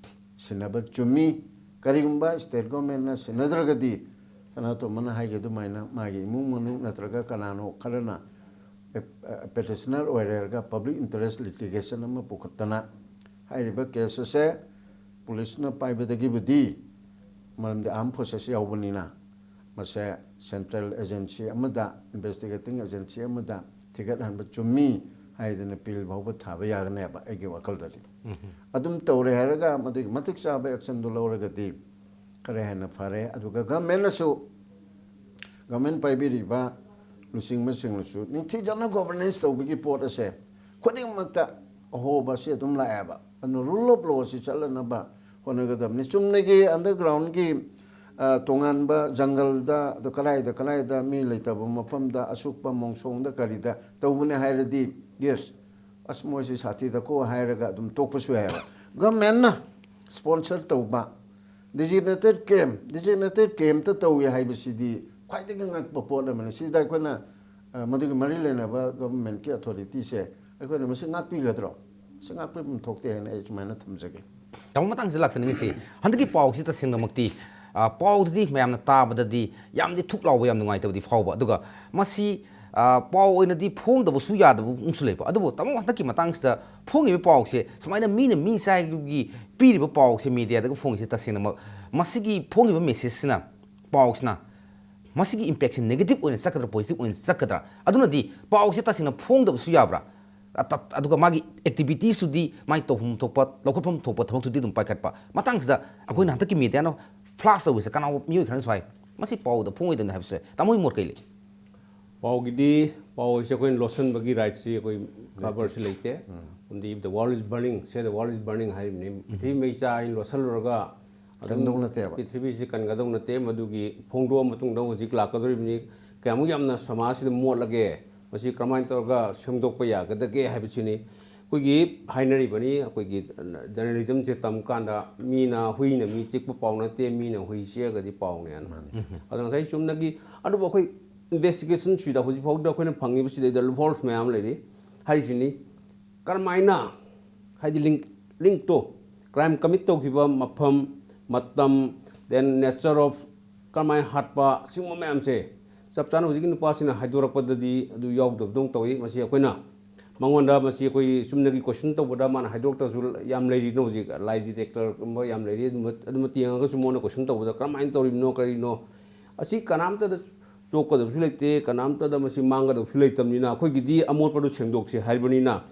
ꯁꯤꯟꯅꯕ ꯆꯨꯝꯃꯤ꯫ ꯀꯔꯤꯒꯨꯝꯕ state government-ꯅ ꯁꯤꯟꯅꯗ꯭ꯔꯒꯗꯤ, ꯁꯅꯥꯇꯣꯝꯕꯅ ꯍꯥꯏꯒꯦ ꯑꯗꯨꯃꯥꯏꯅ, ꯃꯥꯒꯤ ꯏꯃꯨꯡ ꯃꯅꯨꯡ ꯅꯠꯇ꯭ꯔꯒ ꯀꯅꯥꯅꯣ ꯈꯔꯅ petitioner ꯑꯣꯏꯔꯦꯔꯒ public interest litigation ꯑꯃ ꯄꯨꯈꯠꯇꯅ ꯍꯥꯏꯔꯤꯕ case ꯑꯁꯦ ꯄꯨꯂꯤꯁꯅ ꯄꯥꯏꯕꯗꯒꯤꯕꯨꯗꯤ, ꯃꯔꯝꯗꯤ armed forces ꯌꯥꯎꯕꯅꯤꯅ, ꯃꯁꯦ central agency ꯑꯃꯗ, investigating agency ꯑꯃꯗ ꯊꯤꯒꯠꯍꯟꯕ ꯆꯨꯝꯃꯤ ꯍꯥꯏꯗꯅ ꯄꯤꯜ ꯐꯥꯎꯕ ꯊꯥꯕ ꯌꯥꯒꯅꯦꯕ, ꯑꯩꯒꯤ ꯋꯥꯈꯜꯗꯗꯤ꯫ ꯑꯗꯨꯝ ꯇꯧꯔꯦ ꯍꯥꯏꯔꯒ ꯃꯗꯨꯒꯤ ꯃꯇꯤꯛ ꯆꯥꯕ action-ꯗꯨ ꯂꯧꯔꯒꯗꯤ ꯈꯔ ꯍꯦꯟꯅ ꯐꯔꯦ꯫ ꯑꯗꯨꯒ government-ꯅꯁꯨ ꯒꯚꯔꯟꯃꯦꯟ ꯄꯥꯏꯕꯤꯔꯤꯕ ꯂꯨꯆꯤꯡꯕꯁꯤꯡꯅꯁꯨ ꯅꯤꯡꯊꯤꯖꯅ ꯒꯣꯚꯔꯅꯦꯟꯁ ꯇꯧꯕꯒꯤ ꯄꯣꯠ ꯑꯁꯦ ꯈꯨꯗꯤꯡꯃꯛꯇ ꯑꯍꯣꯕ ꯑꯁꯤ ꯑꯗꯨꯝ ꯂꯥꯛꯑꯦꯕ꯫ ꯑꯗꯨꯅ ꯔꯨꯜ ꯑꯣꯐ ꯂꯣ ꯑꯁꯤ ꯆꯠꯂꯅꯕ ꯍꯣꯠꯅꯒꯗꯕꯅꯤ꯫ ꯆꯨꯝꯅꯒꯤ ꯑꯟꯗꯔꯒ꯭ꯔꯥꯎꯟꯒꯤ, ꯑ, ꯇꯣꯉꯥꯟꯕ ꯖꯪꯒꯜꯗ, ꯑꯗꯨ ꯀꯗꯥꯏꯗ, ꯀꯗꯥꯏꯗ ꯃꯤ ꯂꯩꯇꯕ ꯃꯐꯝꯗ, ꯑꯁꯨꯛꯄ ꯃꯣꯡꯁꯣꯡꯗ ꯀꯔꯤꯗ ꯇꯧꯕꯅꯤ ꯍꯥꯏꯔꯗꯤ, ꯌꯦꯁ, ꯑꯁ, ꯃꯣꯏꯁꯤ ꯁꯥꯊꯤꯗꯀꯣ ꯍꯥꯏꯔꯒ ꯑꯗꯨꯝ ꯇꯣꯛꯄꯁꯨ ꯌꯥꯏꯑꯕ꯫ ꯒꯚꯔꯟꯃꯦꯟꯅ ꯁ꯭ꯄꯣꯟꯁꯔ ꯇꯧꯕ ꯗꯤꯖꯤꯒꯅꯦꯇꯦꯠ ꯀꯦꯝꯞ, ꯗꯤꯖꯤꯒꯅꯦꯇꯦꯠ ꯀꯦꯝꯞꯇ ꯇꯧꯏ ꯍꯥꯏꯕꯁꯤꯗꯤ ꯈ꯭ꯋꯥꯏꯗꯒꯤ ꯉꯛꯄ ꯄꯣꯠ ꯑꯃꯅꯤ꯫ ꯁꯤꯗ ꯑꯩꯈꯣꯏꯅ, ꯑ, ꯃꯗꯨꯒꯤ ꯃꯔꯤ ꯂꯩꯅꯕ ꯒꯚꯔꯟꯃꯦꯟꯠꯀꯤ ꯑꯊꯣꯔꯤꯇꯤꯁꯦ ꯑꯩꯈꯣꯏꯅ ꯃꯁꯤ ꯉꯥꯛꯄꯤꯒꯗ꯭ꯔꯣ? ꯃꯁꯤ ꯉꯥꯛꯄꯤꯐꯝ ꯊꯣꯛꯇꯦ ꯍꯥꯏꯅ ꯑꯩ ꯁꯨꯃꯥꯏꯅ ꯊꯝꯖꯒꯦ꯫ ꯇꯥꯃꯣ, ꯃꯇꯥꯡꯁꯤꯗ ꯂꯥꯛꯆꯅꯤꯡꯉꯤꯁꯤ, ꯍꯟꯗꯛꯀꯤ ꯄꯥꯎꯁꯤ ꯇꯁꯦꯡꯅꯃꯛꯇꯤ, ꯑ, ꯄꯥꯎꯗꯗꯤ ꯃꯌꯥꯝꯅ ꯇꯥꯕꯗꯗꯤ ꯌꯥꯝꯗꯤ ꯊꯨꯛ ꯂꯥꯎꯕ, ꯌꯥꯝ ꯅꯨꯡꯉꯥꯏꯇꯕꯗꯤ ꯐꯥꯎꯕ, ꯑꯗꯨꯒ ꯃꯁꯤ, ꯑ, ꯄꯥꯎ ꯑꯣꯏꯅꯗꯤ ꯐꯣꯡꯗꯕꯁꯨ ꯌꯥꯗꯕ ꯑꯃꯁꯨ ꯂꯩꯕ꯫ ꯑꯗꯨꯕꯨ ꯇꯥꯃꯣ, ꯍꯟꯗꯛꯀꯤ ꯃꯇꯥꯡꯁꯤꯗ ꯐꯣꯡꯉꯤꯕ ꯄꯥꯎꯁꯦ, ꯁꯨꯃꯥꯏꯅ ꯃꯤꯅ ꯃꯤ ꯆꯥꯏꯒꯤ ꯄꯤꯔꯤꯕ ꯄꯥꯎꯁꯦ ꯃꯦꯗꯤꯌꯥꯗꯒ ꯐꯣꯡꯉꯤꯁꯦ, ꯇꯁꯦꯡꯅꯃꯛ ꯃꯁꯤꯒꯤ ꯐꯣꯡꯉꯤꯕ ꯃꯦꯁꯦꯖꯁꯤꯅ, ꯄꯥꯎꯁꯤꯅ, ꯃꯁꯤꯒꯤ ꯏꯝꯄꯦꯛꯁꯦ ꯅꯦꯒꯦꯇꯤꯚ ꯑꯣꯏꯅ ꯆꯠꯀꯗ꯭ꯔꯥ, ꯄꯣꯖꯤꯇꯤꯚ ꯑꯣꯏꯅ ꯆꯠꯀꯗ꯭ꯔꯥ? ꯑꯗꯨꯅꯗꯤ ꯄꯥꯎꯁꯦ ꯇꯁꯦꯡꯅ ꯐꯣꯡꯗꯕꯁꯨ ꯌꯥꯕ꯭ꯔꯥ? ꯑ, ꯇ-, ꯑꯗꯨꯒ ꯃꯥꯒꯤ ꯑꯦꯛꯇꯤꯚꯤꯇꯤꯁꯇꯨꯗꯤ, ꯃꯥꯒꯤ ꯇꯧꯐꯝ ꯊꯣꯛꯄ, ꯂꯧꯈꯠꯐꯝ ꯊꯣꯛꯄ ꯊꯕꯛꯇꯨꯗꯤ ꯑꯗꯨꯝ ꯄꯥꯏꯈꯠꯄ꯫ ꯃꯇꯥꯡꯁꯤꯗ ꯑꯩꯈꯣꯏꯅ ꯍꯟꯗꯛꯀꯤ ꯃꯦꯗꯤꯌꯥꯅ ꯐ꯭ꯂꯥꯁ ꯇꯧꯕꯁꯦ, ꯀꯅꯥꯒꯨꯝꯕ ꯃꯤꯑꯣꯏ ꯈꯔꯅꯁꯨ ꯍꯥꯏ, "ꯃꯁꯤ ꯄꯥꯎꯗ ꯐꯣꯡꯉꯣꯏꯗꯕꯅꯤ" ꯍꯥꯏꯕꯁꯦ, ꯇꯥꯃꯣꯒꯤ ꯃꯣꯠ ꯀꯩ ꯂꯩ? ꯄꯥꯎꯒꯤꯗꯤ, ꯄꯥꯎ ꯍꯥꯏꯁꯦ ꯑꯩꯈꯣꯏꯅ ꯂꯣꯠꯁꯤꯟꯕꯒꯤ ꯔꯥꯏꯠꯁꯤ ꯑꯩꯈꯣꯏ ꯀꯕꯔꯁꯤ ꯂꯩꯇꯦ꯫ ꯎꯝ꯫ ꯑꯃꯗꯤ "If the world is burning, say the world is burning" ꯍꯥꯏꯔꯤꯕꯅꯤ꯫ ꯎꯝ꯫ ꯄ꯭ꯔꯤꯊꯤꯕꯤ ꯃꯩ ꯆꯥꯏ ꯍꯥꯏꯅ ꯂꯣꯠꯁꯤꯜꯂꯨꯔꯒ ꯑꯗꯨꯝ ꯀꯟꯗꯧ ꯅꯠꯇꯦꯕ꯫ ꯄ꯭ꯔꯤꯊꯤꯕꯤꯁꯤ ꯀꯟꯒꯗꯧ ꯅꯠꯇꯦ꯫ ꯃꯗꯨꯒꯤ ꯐꯣꯡꯗꯣꯛꯑ ꯃꯇꯨꯡꯗ ꯍꯧꯖꯤꯛ ꯂꯥꯛꯀꯗꯧꯔꯤꯕꯅꯤ꯫ ꯀꯌꯥꯃꯨꯛ ꯌꯥꯝꯅ ꯁꯃꯥꯖꯁꯤꯗ ꯃꯣꯠꯂꯒꯦ, ꯃꯁꯤ ꯀꯔꯝꯍꯥꯏꯅ ꯇꯧꯔꯒ ꯁꯦꯝꯗꯣꯛꯄ ꯌꯥꯒꯗꯒꯦ ꯍꯥꯏꯕꯁꯤꯅꯤ꯫ ꯑꯩꯈꯣꯏꯒꯤ ꯍꯥꯏꯅꯔꯤꯕꯅꯤ, ꯑꯩꯈꯣꯏꯒꯤ ꯖꯔꯅꯦꯂꯤꯖꯝꯁꯦ ꯇꯝ ꯀꯥꯟꯗ ꯃꯤꯅ, ꯍꯨꯏꯅ ꯃꯤ ꯆꯤꯛꯄ ꯄꯥꯎ ꯅꯠꯇꯦ, ꯃꯤꯅ ꯍꯨꯏ ꯆꯤꯛꯑꯒꯗꯤ ꯄꯥꯎꯅꯦꯅ꯫ ꯃꯥꯅꯤ꯫ ꯑꯗꯣ ꯉꯁꯥꯏ ꯆꯨꯝꯅꯒꯤ, ꯑꯗꯨꯕꯨ ꯑꯩꯈꯣꯏ ꯏꯟꯚꯦꯁꯇꯤꯒꯦꯁꯟꯁꯤꯗ ꯍꯧꯖꯤꯛ ꯐꯥꯎꯗ ꯑꯩꯈꯣꯏꯅ ꯐꯪꯉꯤꯕꯁꯤꯗꯩꯗ ꯂꯨꯞꯍꯣꯜꯁ ꯃꯌꯥꯝ ꯂꯩꯔꯤ ꯍꯥꯏꯔꯤꯁꯤꯅꯤ꯫ ꯀꯔꯝꯍꯥꯏꯅ, ꯍꯥꯏꯗꯤ ꯂꯤꯡ, ꯂꯤꯡꯛꯇꯣ, ꯀ꯭ꯔꯥꯏꯝ ꯀꯃꯤꯠ ꯇꯧꯈꯤꯕ ꯃꯐꯝ, ꯃꯇꯝ, then nature of ꯀꯔꯝꯍꯥꯏꯅ ꯍꯥꯠꯄ, ꯁꯤꯒꯨꯝꯕ ꯃꯌꯥꯝꯁꯦ ꯆꯞ ꯆꯥꯅ ꯍꯧꯖꯤꯛꯀꯤ ꯅꯨꯄꯥꯁꯤꯅ ꯍꯥꯏꯗꯣꯔꯛꯄꯗꯗꯤ ꯑꯗꯨ ꯌꯥꯎꯗꯕꯗꯧꯅ ꯇꯧꯏ꯫ ꯃꯁꯤ ꯑꯩꯈꯣꯏꯅ ꯃꯉꯣꯟꯗ, ꯃꯁꯤ ꯑꯩꯈꯣꯏ ꯆꯨꯝꯅꯒꯤ ꯀꯣꯏꯁꯟ ꯇꯧꯕꯗ ꯃꯥꯅ ꯍꯥꯏꯗꯣꯔꯛꯇ꯭ꯔꯁꯨ ꯌꯥꯝ ꯂꯩꯔꯤꯅꯣ, ꯍꯧꯖꯤꯛ ꯂꯥꯏ ꯗꯤꯇꯦꯛꯇꯔꯒꯨꯝꯕ ꯌꯥꯝ ꯂꯩꯔꯤ꯫ ꯑꯗꯨꯝꯕ, ꯑꯗꯨꯝꯕ ꯇꯦꯡꯉꯒꯁꯨ ꯃꯉꯣꯟꯗ ꯀꯣꯏꯁꯟ ꯇꯧꯕꯗ ꯀꯔꯝꯍꯥꯏꯅ ꯇꯧꯔꯤꯕꯅꯣ, ꯀꯔꯤꯅꯣ, ꯑꯁꯤ ꯀꯅꯥꯝꯇꯗ ꯆꯣꯛꯀꯗꯕꯁꯨ ꯂꯩꯇꯦ, ꯀꯅꯥꯝꯇꯗ ꯃꯁꯤ ꯃꯥꯡꯒꯗꯕꯁꯨ ꯂꯩꯇꯕꯅꯤꯅ, ꯑꯩꯈꯣꯏꯒꯤꯗꯤ ꯑꯃꯣꯠꯄꯗꯨ ꯁꯦꯡꯗꯣꯛꯁꯦ ꯍꯥꯏꯕꯅꯤꯅ,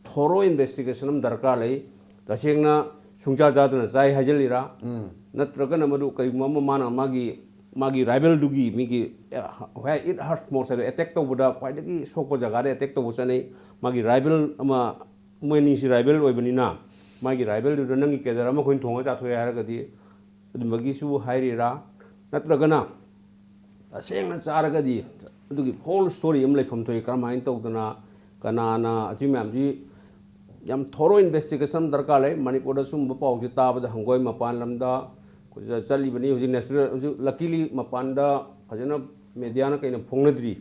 ꯊꯣꯔꯣ ꯏꯟꯚꯦꯁꯇꯤꯒꯦꯁꯟ ꯑꯃ ꯗꯔꯀꯥꯔ ꯂꯩ꯫ ꯇꯁꯦꯡꯅ ꯁꯨꯡꯆꯥ ꯆꯥꯗꯅ ꯆꯥꯏ ꯍꯥꯏꯖꯤꯜꯂꯤꯔꯥ? ꯎꯝ꯫ ꯅꯠꯇ꯭ꯔꯒꯅ ꯃꯗꯨ ꯀꯔꯤꯒꯨꯝꯕ ꯑꯃ ꯃꯥꯅ ꯃꯥꯒꯤ ꯃꯥꯒꯤ ꯔꯥꯏꯕꯦꯜꯗꯨꯒꯤ ꯃꯤꯒꯤ, where it hurts most ꯍꯥꯏꯗꯣ, ꯑꯦꯇꯦꯛ ꯇꯧꯕꯗ ꯈ꯭ꯋꯥꯏꯗꯒꯤ ꯁꯣꯛꯄ ꯖꯒꯥꯗ ꯑꯦꯇꯦꯛ ꯇꯧꯕ ꯆꯠꯅꯩ꯫ ꯃꯥꯒꯤ ꯔꯥꯏꯕꯦꯜ ꯑꯃ, ꯃꯣꯏ ꯑꯅꯤꯁꯤ ꯔꯥꯏꯕꯦꯜ ꯑꯣꯏꯕꯅꯤꯅ, ꯃꯥꯒꯤ ꯔꯥꯏꯕꯦꯜꯗꯨꯗ ꯅꯪꯒꯤ ꯀꯦꯗꯔ ꯑꯃ ꯑꯩꯈꯣꯏꯅ ꯊꯣꯡꯉꯒ ꯆꯥꯊꯣꯛꯑꯦ ꯍꯥꯏꯔꯒꯗꯤ, ꯑꯗꯨꯝꯕꯒꯤꯁꯨ ꯍꯥꯏꯔꯤꯔꯥ? ꯅꯠꯇ꯭ꯔꯒꯅ ꯇꯁꯦꯡꯅ ꯆꯥꯔꯒꯗꯤ ꯑꯗꯨꯒꯤ ꯍꯣꯜ ꯁ꯭ꯇꯣꯔꯤ ꯑꯃ ꯂꯩꯐꯝ ꯊꯣꯛꯏ꯫ ꯀꯔꯝꯍꯥꯏꯅ ꯇꯧꯗꯅ, ꯀꯅꯥꯅ, ꯑꯁꯤ ꯃꯌꯥꯝꯁꯤ ꯌꯥꯝ ꯊꯣꯔꯣ ꯏꯟꯚꯦꯁꯇꯤꯒꯦꯁꯟ ꯗꯔꯀꯥꯔ ꯂꯩ꯫ ꯃꯅꯤꯄꯨꯔꯗ ꯁꯨꯝꯕ ꯄꯥꯎꯁꯦ ꯇꯥꯕꯗ ꯍꯪꯒꯣꯏ꯫ ꯃꯄꯥꯟ ꯂꯝꯗ ꯑꯩꯈꯣꯏ ꯆꯠꯂꯤꯕꯅꯤ ꯍꯧꯖꯤꯛ, ꯅꯦꯆꯔꯦꯜ, ꯍꯧꯖꯤꯛ ꯂꯀꯤꯂꯤ ꯃꯄꯥꯟꯗ ꯐꯖꯅ ꯃꯦꯗꯤꯌꯥꯅ ꯀꯩꯅ ꯐꯣꯡꯅꯗ꯭ꯔꯤ꯫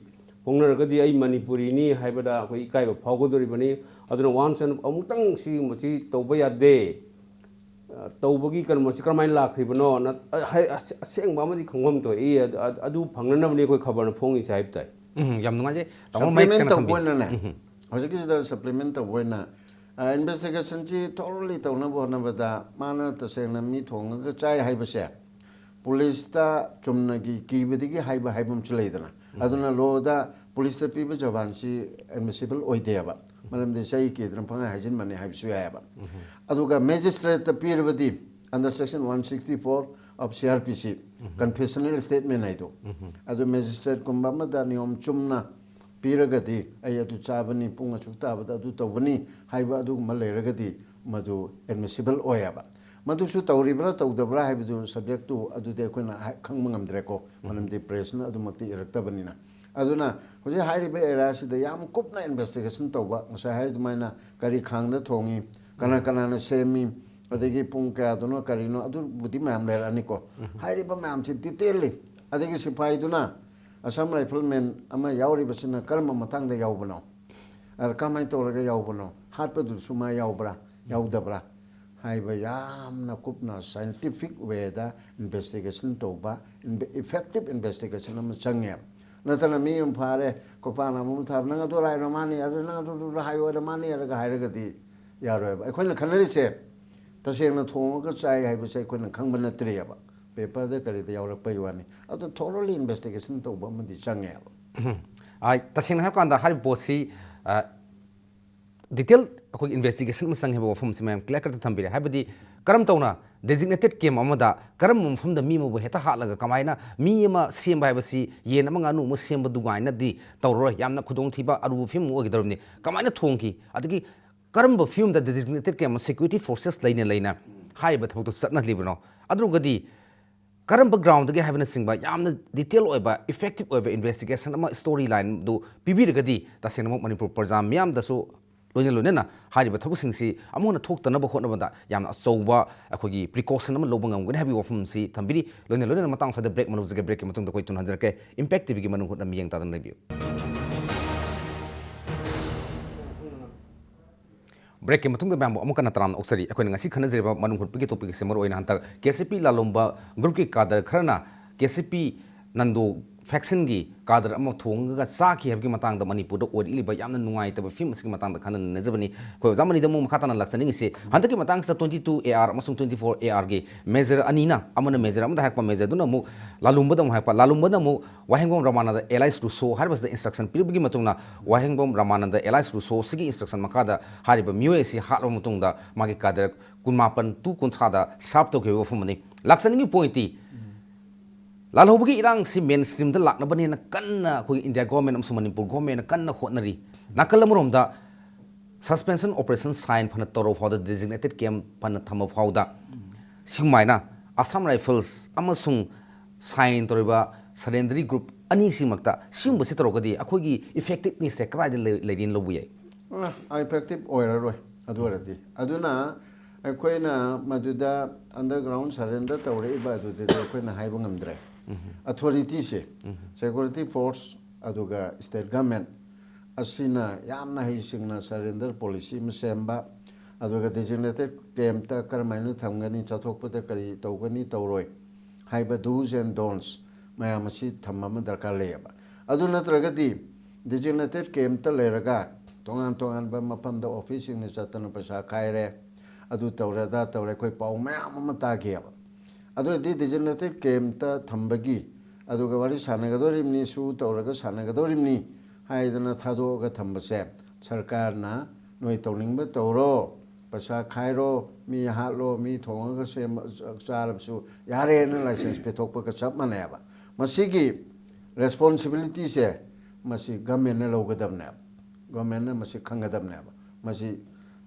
ꯐꯣꯡꯅꯔꯒꯗꯤ ꯑꯩ ꯃꯅꯤꯄꯨꯔꯤꯅꯤ ꯍꯥꯏꯕꯗ ꯑꯩꯈꯣꯏ ꯏꯀꯥꯏꯕ ꯐꯥꯎꯒꯗꯧꯔꯤꯕꯅꯤ꯫ ꯑꯗꯨꯅ ꯋꯥꯟꯁ ꯑꯃꯨꯛꯇꯪ ꯁꯤꯒꯨꯝꯕꯁꯤ ꯇꯧꯕ ꯌꯥꯗꯦ꯫ ꯑ, ꯇꯧꯕꯒꯤ ꯀꯩꯅꯣꯁꯤ ꯀꯔꯝꯍꯥꯏꯅ ꯂꯥꯛꯈ꯭ꯔꯤꯕꯅꯣ? ꯅ-, ꯑ, ꯍꯥꯏ-, ꯑꯁ-, ꯑꯁꯦꯡꯕ ꯑꯃꯗꯤ ꯈꯪꯐꯝ ꯊꯣꯛꯏ꯫ ꯑꯗꯨ, ꯑꯗꯨ, ꯑꯗꯨ ꯐꯪꯅꯅꯕꯅꯤ ꯑꯩꯈꯣꯏ ꯈꯕꯔꯅ ꯐꯣꯡꯉꯤꯁꯦ ꯍꯥꯏꯕ ꯇꯥꯏ꯫ ꯎꯝ, ꯌꯥꯝ ꯅꯨꯡꯉꯥꯏꯖꯩ꯫ ꯇꯥꯃꯣ, ꯃꯌꯦꯛ ꯁꯦꯡꯅ ꯁꯄ꯭ꯂꯤꯃꯦꯟ ꯇꯧꯕ ꯊꯝꯕꯤꯌꯨ꯫ ꯑꯣꯏꯅꯅꯦ, ꯎꯝ꯫ ꯍꯧꯖꯤꯛꯀꯤꯁꯤꯗ ꯁꯄ꯭ꯂꯤꯃꯦꯟ ꯇꯧꯕ ꯑꯣꯏꯅ, ꯑ, ꯏꯟꯚꯦꯁꯇꯤꯒꯦꯁꯟꯁꯤ ꯊꯣꯔꯣꯂꯤ ꯇꯧꯅꯕ ꯍꯣꯠꯅꯕꯗ ꯃꯥꯅ ꯇꯁꯦꯡꯅ ꯃꯤ ꯊꯣꯡꯉꯒ ꯆꯥꯏ ꯍꯥꯏꯕꯁꯦ, ꯄꯨꯂꯤꯁꯇ ꯆꯨꯝꯅꯒꯤ ꯀꯤꯕꯗꯒꯤ ꯍꯥꯏꯕ ꯍꯥꯏꯕ ꯑꯃꯁꯨ ꯂꯩꯗꯅ, ꯑꯗꯨꯅ ꯂꯣꯗ ꯄꯨꯂꯤꯁꯇ ꯄꯤꯕ ꯖꯕꯥꯟꯁꯤ ꯑꯦꯗꯃꯤꯁꯤꯕꯜ ꯑꯣꯏꯗꯦꯕ, ꯃꯔꯝꯗꯤ ꯆꯩ ꯀꯤꯗꯅ ꯄꯪꯍꯥꯏ ꯍꯥꯏꯖꯤꯟꯕꯅꯤ ꯍꯥꯏꯕꯁꯨ ꯌꯥꯏꯑꯕ꯫ ꯑꯗꯨꯒ ꯃꯦꯖꯤꯁꯇ꯭ꯔꯦꯠꯇ ꯄꯤꯔꯕꯗꯤ, under section one sixty four of C R P C, confessional statement ꯍꯥꯏꯗꯣ, ꯑꯗꯨ ꯃꯦꯖꯤꯁꯇ꯭ꯔꯦꯠꯀꯨꯝꯕ ꯑꯃꯗ ꯅꯤꯌꯣꯝ ꯆꯨꯝꯅ ꯄꯤꯔꯒꯗꯤ, "ꯑꯩ ꯑꯗꯨ ꯆꯥꯕꯅꯤ, ꯄꯨꯡ ꯑꯁꯨꯛ ꯇꯥꯕꯗ ꯑꯗꯨ ꯇꯧꯕꯅꯤ" ꯍꯥꯏꯕ ꯑꯗꯨꯒꯨꯝꯕ ꯂꯩꯔꯒꯗꯤ, ꯃꯗꯨ ꯑꯦꯗꯃꯤꯁꯤꯕꯜ ꯑꯣꯏꯌꯦꯕ꯫ ꯃꯗꯨꯁꯨ ꯇꯧꯔꯤꯕ꯭ꯔꯥ ꯇꯧꯗꯕ꯭ꯔꯥ ꯍꯥꯏꯕꯗꯨ, ꯁꯕꯖꯦꯛꯇꯨ ꯑꯗꯨꯗꯤ ꯑꯩꯈꯣꯏꯅ ꯍꯥꯏ-, ꯈꯪꯕ ꯉꯝꯗ꯭ꯔꯦꯀꯣ, ꯃꯔꯝꯗꯤ ꯄ꯭ꯔꯦꯁꯅ ꯑꯗꯨꯃꯛꯇꯤ ꯏꯔꯛꯇꯕꯅꯤꯅ꯫ ꯑꯗꯨꯅ ꯍꯧꯖꯤꯛ ꯍꯥꯏꯔꯤꯕ ꯑꯦꯔꯤꯌꯥꯁꯤꯗ ꯌꯥꯝ ꯀꯨꯞꯅ ꯏꯟꯚꯦꯁꯇꯤꯒꯦꯁꯟ ꯇꯧꯕ, ꯉꯁꯥꯏ ꯍꯥꯏꯔꯤ ꯑꯗꯨꯃꯥꯏꯅ ꯀꯔꯤ ꯈꯥꯡꯗ ꯊꯣꯡꯉꯤ, ꯀꯅꯥ ꯀꯅꯥꯅ ꯁꯦꯝꯃꯤ, ꯑꯗꯒꯤ ꯄꯨꯡ ꯀꯌꯥꯗꯅꯣ ꯀꯔꯤꯅꯣ, ꯑꯗꯨꯕꯨꯗꯤ ꯃꯌꯥꯝ ꯂꯩꯔꯛꯑꯅꯤꯀꯣ꯫ ꯍꯥꯏꯔꯤꯕ ꯃꯌꯥꯝꯁꯤ ꯗꯤꯇꯦꯜꯂꯤ, ꯑꯗꯒꯤ ꯁꯤꯐꯥꯏꯗꯨꯅ ꯑꯁꯥꯝ ꯔꯥꯏꯐꯜꯃꯦꯟ ꯑꯃ ꯌꯥꯎꯔꯤꯕꯁꯤꯅ ꯀꯔꯝꯕ ꯃꯇꯥꯡꯗ ꯌꯥꯎꯕꯅꯣ? ꯑ, ꯀꯃꯥꯏꯅ ꯇꯧꯔꯒ ꯌꯥꯎꯕꯅꯣ? ꯍꯥꯠꯄꯗꯨꯁꯨ ꯃꯥ ꯌꯥꯎꯕ꯭ꯔꯥ, ꯌꯥꯎꯗꯕ꯭ꯔꯥ ꯍꯥꯏꯕ ꯌꯥꯝꯅ ꯀꯨꯞꯅ ꯁꯥꯏꯟꯇꯤꯐꯤꯛ ꯋꯦꯗ ꯏꯟꯚꯦꯁꯇꯤꯒꯦꯁꯟ ꯇꯧꯕ, ꯏꯟꯚꯦ-, ꯏꯐꯦꯛꯇꯤꯞ ꯏꯟꯚꯦꯁꯇꯤꯒꯦꯁꯟ ꯑꯃ ꯆꯪꯉꯦꯕ꯫ ꯅꯠꯇꯅ ꯃꯤ ꯑꯃ ꯐꯥꯔꯦ, ꯀꯣꯄꯥꯟ ꯑꯃ ꯊꯥꯕ, "ꯅꯪ ꯑꯗꯨ ꯍꯥꯏꯔꯣ ꯃꯥꯅꯤ, ꯑꯗꯨ ꯅꯪ ꯑꯗꯨ, ꯑꯗꯨ ꯍꯥꯏꯌꯣ ꯃꯥꯅꯤ" ꯍꯥꯏꯔꯒ ꯍꯥꯏꯔꯒꯗꯤ ꯌꯥꯔꯣꯏꯕ꯫ ꯑꯩꯈꯣꯏꯅ ꯈꯟꯅꯔꯤꯁꯦ ꯇꯁꯦꯡꯅ ꯊꯣꯡꯉꯒ ꯆꯥꯏ ꯍꯥꯏꯕꯁꯦ ꯑꯩꯈꯣꯏꯅ ꯈꯪꯕ ꯅꯠꯇ꯭ꯔꯤꯑꯕ꯫ ꯄꯦꯄꯔꯗ ꯀꯔꯤꯗ ꯌꯥꯎꯔꯛꯄꯩ ꯋꯥꯅꯤ꯫ ꯑꯗꯨ ꯊꯣꯔꯣꯂꯤ ꯏꯟꯚꯦꯁꯇꯤꯒꯦꯁꯟ ꯇꯧꯕ ꯑꯃꯗꯤ ꯆꯪꯉꯦꯕ꯫ ꯎꯝ꯫ ꯑꯥ, ꯇꯁꯦꯡꯅ ꯍꯥꯏꯔꯀꯥꯟꯗ ꯍꯥꯏꯔꯤꯕ ꯄꯣꯠꯁꯤ, ꯑꯥ, ꯗꯤꯇꯦꯜ ꯑꯩꯈꯣꯏꯒꯤ ꯏꯟꯚꯦꯁꯇꯤꯒꯦꯁꯟ ꯑꯃ ꯆꯪꯉꯦ ꯍꯥꯏꯕ ꯋꯥꯐꯝꯁꯤ ꯃꯌꯥꯝ ꯀ꯭ꯂꯤꯌꯥꯔ ꯀꯠꯇ ꯊꯝꯕꯤꯔꯦ꯫ ꯍꯥꯏꯕꯗꯤ ꯀꯔꯝ ꯇꯧꯅ designated camp ꯑꯃꯗ ꯀꯔꯝꯕ ꯃꯐꯝꯗ ꯃꯤ ꯑꯃꯕꯨ ꯍꯦꯛꯇ ꯍꯥꯠꯂꯒ ꯀꯃꯥꯏꯅ ꯃꯤ ꯑꯃ ꯁꯦꯝꯕ ꯍꯥꯏꯕꯁꯤ ꯌꯦꯟ ꯑꯃ ꯉꯥꯅꯨ ꯑꯃ ꯁꯦꯝꯕ ꯑꯗꯨꯃꯥꯏꯅꯗꯤ ꯇꯧꯔꯔꯣꯏ꯫ ꯌꯥꯝꯅ ꯈꯨꯗꯣꯡꯊꯤꯕ ꯑꯔꯨꯕ ꯐꯤꯕꯝ ꯑꯃ ꯑꯣꯏꯒꯗꯧꯔꯤꯕꯅꯤ꯫ ꯀꯃꯥꯏꯅ ꯊꯣꯡꯈꯤ? ꯑꯗꯒꯤ ꯀꯔꯝꯕ ꯐꯤꯕꯝꯗ designated camp security forces ꯂꯩꯅ ꯂꯩꯅ ꯍꯥꯏꯔꯤꯕ ꯊꯕꯛꯇꯨ ꯆꯠꯅꯍꯜꯂꯤꯕꯅꯣ? ꯑꯗꯨꯒꯗꯤ ꯀꯔꯝꯕ groundꯗꯒꯤ ꯍꯥꯏꯕꯅꯆꯤꯡꯕ ꯌꯥꯝꯅ detail ꯑꯣꯏꯕ, effective ꯑꯣꯏꯕ investigation ꯑꯃ, story lineꯗꯨ ꯄꯤꯕꯤꯔꯒꯗꯤ ꯇꯁꯦꯡꯅꯃꯛ ꯃꯅꯤꯄꯨꯔ ꯄ꯭ꯔꯖꯥ ꯃꯤꯌꯥꯝꯗꯁꯨ ꯂꯣꯏꯅ ꯂꯣꯏꯅꯅ ꯍꯥꯏꯔꯤꯕ ꯊꯕꯛꯁꯤꯡꯁꯤ ꯑꯃꯨꯛ ꯍꯟꯅ ꯊꯣꯛꯇꯅꯕ ꯍꯣꯠꯅꯕꯗ ꯌꯥꯝꯅ ꯑꯆꯧꯕ ꯑꯩꯈꯣꯏꯒꯤ precaution ꯑꯃ ꯂꯧꯕ ꯉꯝꯒꯅꯤ ꯍꯥꯏꯕꯒꯤ ꯋꯥꯐꯝ ꯑꯁꯤ ꯊꯝꯕꯤꯔꯤ꯫ ꯂꯣꯏꯅ ꯂꯣꯏꯅꯅ ꯃꯇꯥꯡ ꯑꯁ꯭ꯋꯥꯏꯗ break ꯑꯃ ꯂꯧꯖꯒꯦ꯫ Breakꯀꯤ ꯃꯇꯨꯡꯗ ꯑꯩꯈꯣꯏ ꯇꯨꯅ ꯍꯟꯖꯔꯛꯀꯦ꯫ Impact TVꯒꯤ ꯃꯅꯨꯡ ꯍꯨꯠꯅ ꯃꯤꯠꯌꯦꯡ ꯇꯥꯗꯨꯅ ꯂꯩꯕꯤꯌꯨ꯫ Breakꯀꯤ ꯃꯇꯨꯡꯗ ꯃꯌꯥꯝꯕꯨ ꯑꯃꯨꯛ ꯍꯟꯅ ꯇꯔꯥꯝꯅ ꯑꯣꯛꯆꯔꯤ꯫ ꯑꯩꯈꯣꯏꯅ ꯉꯁꯤ ꯈꯟꯅꯖꯔꯤꯕ ꯃꯅꯨꯡ ꯍꯨꯠꯄꯒꯤ topic ꯑꯁꯤ ꯃꯔꯨꯑꯣꯏꯅ ꯍꯟꯗꯛ KCP ꯂꯥꯂꯣꯡꯕ groupꯀꯤ cadre ꯈꯔꯅ KCP ꯅꯟꯗꯣ factionꯒꯤ cadre ꯑꯃ ꯊꯣꯡꯉꯒ ꯆꯥꯈꯤ ꯍꯥꯏꯕꯒꯤ ꯃꯇꯥꯡꯗ ꯃꯅꯤꯄꯨꯔꯗ ꯑꯣꯏꯔꯛꯂꯤꯕ ꯌꯥꯝꯅ ꯅꯨꯡꯉꯥꯏꯇꯕ ꯐꯤꯕꯝ ꯑꯁꯤꯒꯤ ꯃꯇꯥꯡꯗ ꯈꯟꯅ ꯅꯩꯅꯖꯕꯅꯤ꯫ ꯑꯩꯈꯣꯏ ꯑꯣꯖꯥ ꯃꯅꯤꯗ ꯑꯃꯨꯛ ꯃꯈꯥ ꯇꯥꯅ ꯂꯥꯛꯆꯅꯤꯡꯉꯤꯁꯤ, ꯍꯟꯗꯛꯀꯤ ꯃꯇꯥꯡꯁꯤꯗ twenty two AR ꯑꯃꯁꯨꯡ twenty four ARꯒꯤ major ꯑꯅꯤꯅ, ꯑꯃꯅ major ꯑꯃꯗ ꯍꯥꯏꯔꯛꯄ, majorꯗꯨꯅ ꯑꯃꯨꯛ ꯂꯥꯂꯨꯝꯕꯗ ꯑꯃꯨꯛ ꯍꯥꯏꯔꯛꯄ, ꯂꯥꯂꯨꯝꯕꯗ ꯑꯃꯨꯛ ꯋꯥꯍꯦꯡꯕꯝ ꯔꯥꯃꯥꯅꯟꯗ alias ꯔꯨꯁꯣ ꯍꯥꯏꯔꯤꯕꯁꯤꯗ instruction ꯄꯤꯔꯛꯄꯒꯤ ꯃꯇꯨꯡ ꯏꯟꯅ ꯋꯥꯍꯦꯡꯕꯝ ꯔꯥꯃꯥꯅꯟꯗ alias ꯔꯨꯁꯣ ꯁꯤꯒꯤ instruction ꯃꯈꯥꯗ ꯍꯥꯏꯔꯤꯕ ꯃꯤꯑꯣꯏ ꯑꯁꯤ ꯍꯥꯠꯂꯕ ꯃꯇꯨꯡꯗ ꯃꯥꯒꯤ cadre ꯀꯨꯟꯃꯥꯄꯟ to ꯀꯨꯟꯊ꯭ꯔꯥꯗ serve ꯇꯧꯈꯤꯕ ꯋꯥꯐꯝ ꯑꯃꯅꯤ꯫ ꯂꯥꯛꯆꯅꯤꯡꯉꯤꯕ pointꯇꯤ, ꯂꯥꯜꯍꯧꯕꯒꯤ ꯏꯔꯥꯡꯁꯤ mainstreamꯗ ꯂꯥꯛꯅꯕꯅꯦꯅ ꯀꯟꯅ ꯑꯩꯈꯣꯏꯒꯤ India government ꯑꯃꯁꯨꯡ ꯃꯅꯤꯄꯨꯔ governmentꯅ ꯀꯟꯅ ꯍꯣꯠꯅꯔꯤ꯫ ꯅꯥꯀꯜ ꯑꯃꯔꯣꯝꯗ suspension operation sign ꯐꯅ ꯇꯧꯔꯕ ꯐꯥꯎꯗ, designated camp ꯐꯅ ꯊꯝꯕ ꯐꯥꯎꯗ, ꯁꯤꯒꯨꯃꯥꯏꯅ Assam Rifles ꯑꯃꯁꯨꯡ sign ꯇꯧꯔꯤꯕ surrendery group ꯑꯅꯤꯁꯤꯃꯛꯇ ꯁꯤꯒꯨꯝꯕꯁꯤ ꯇꯧꯔꯒꯗꯤ ꯑꯩꯈꯣꯏꯒꯤ effectivenessꯁꯦ ꯀꯗꯥꯏꯗ ꯂꯩ-, ꯂꯩꯔꯤꯅ ꯂꯧꯕ ꯌꯥꯏ? ꯑ, effective ꯑꯣꯏꯔꯔꯣꯏ ꯑꯗꯨ ꯑꯣꯏꯔꯗꯤ꯫ ꯑꯗꯨꯅ ꯑꯩꯈꯣꯏꯅ ꯃꯗꯨꯗ underground surrender ꯇꯧꯔꯛꯏꯕ ꯑꯗꯨꯗꯗꯤ ꯑꯩꯈꯣꯏꯅ ꯍꯥꯏꯕ ꯉꯝꯗ꯭ꯔꯦ꯫ Authorityꯁꯦ, security force ꯑꯗꯨꯒ state government ꯑꯁꯤꯅ ꯌꯥꯝꯅ ꯍꯩꯁꯤꯡꯅ surrender policy ꯑꯃ ꯁꯦꯝꯕ, ꯑꯗꯨꯒ designated campꯇ ꯀꯔꯝꯍꯥꯏꯅ ꯊꯝꯒꯅꯤ, ꯆꯠꯊꯣꯛꯄꯗ ꯀꯔꯤ ꯇꯧꯒꯅꯤ ꯇꯧꯔꯣꯏ ꯍꯥꯏꯕ do's and don'ts ꯃꯌꯥꯝ ꯑꯁꯤ ꯊꯝꯕ ꯑꯃ ꯗꯔꯀꯥꯔ ꯂꯩꯌꯦꯕ꯫ ꯑꯗꯨ ꯅꯠꯇ꯭ꯔꯒꯗꯤ designated campꯇ ꯂꯩꯔꯒ ꯇꯣꯉꯥꯟ ꯇꯣꯉꯥꯟꯕ ꯃꯐꯝꯗ officeꯁꯤꯡꯅ ꯆꯠꯇꯅ ꯄꯩꯁꯥ ꯈꯥꯏꯔꯦ, ꯑꯗꯨ ꯇꯧꯔꯦ, ꯑꯗꯥ ꯇꯧꯔꯦ, ꯑꯩꯈꯣꯏ ꯄꯥꯎ ꯃꯌꯥꯝ ꯑꯃ ꯇꯥꯈꯤꯑꯕ꯫ ꯑꯗꯨ ꯑꯣꯏꯔꯗꯤ designated campꯇ ꯊꯝꯕꯒꯤ, ꯑꯗꯨꯒ ꯋꯥꯔꯤ ꯁꯥꯟꯅꯒꯗꯧꯔꯤꯕꯅꯤ, ꯁꯨ ꯇꯧꯔꯒ ꯁꯥꯟꯅꯒꯗꯧꯔꯤꯕꯅꯤ ꯍꯥꯏꯗꯅ ꯊꯥꯗꯣꯛꯑꯒ ꯊꯝꯕꯁꯦ, ꯁꯔꯀꯥꯔꯅ ꯅꯣꯏ ꯇꯧꯅꯤꯡꯕ ꯇꯧꯔꯣ, ꯄꯩꯁꯥ ꯈꯥꯏꯔꯣ, ꯃꯤ ꯍꯥꯠꯂꯣ, ꯃꯤ ꯊꯣꯡꯉꯒ ꯁꯦꯝ-, ꯆꯥꯔꯕꯁꯨ ꯌꯥꯔꯦꯅ license ꯄꯤꯊꯣꯛꯄꯒ ꯆꯞ ꯃꯥꯟꯅꯩꯕ꯫ ꯃꯁꯤꯒꯤ responsibilityꯁꯦ ꯃꯁꯤ governmentꯅ ꯂꯧꯒꯗꯕꯅꯦꯕ꯫ Governmentꯅ ꯃꯁꯤ ꯈꯪꯒꯗꯕꯅꯦꯕ꯫ ꯃꯁꯤ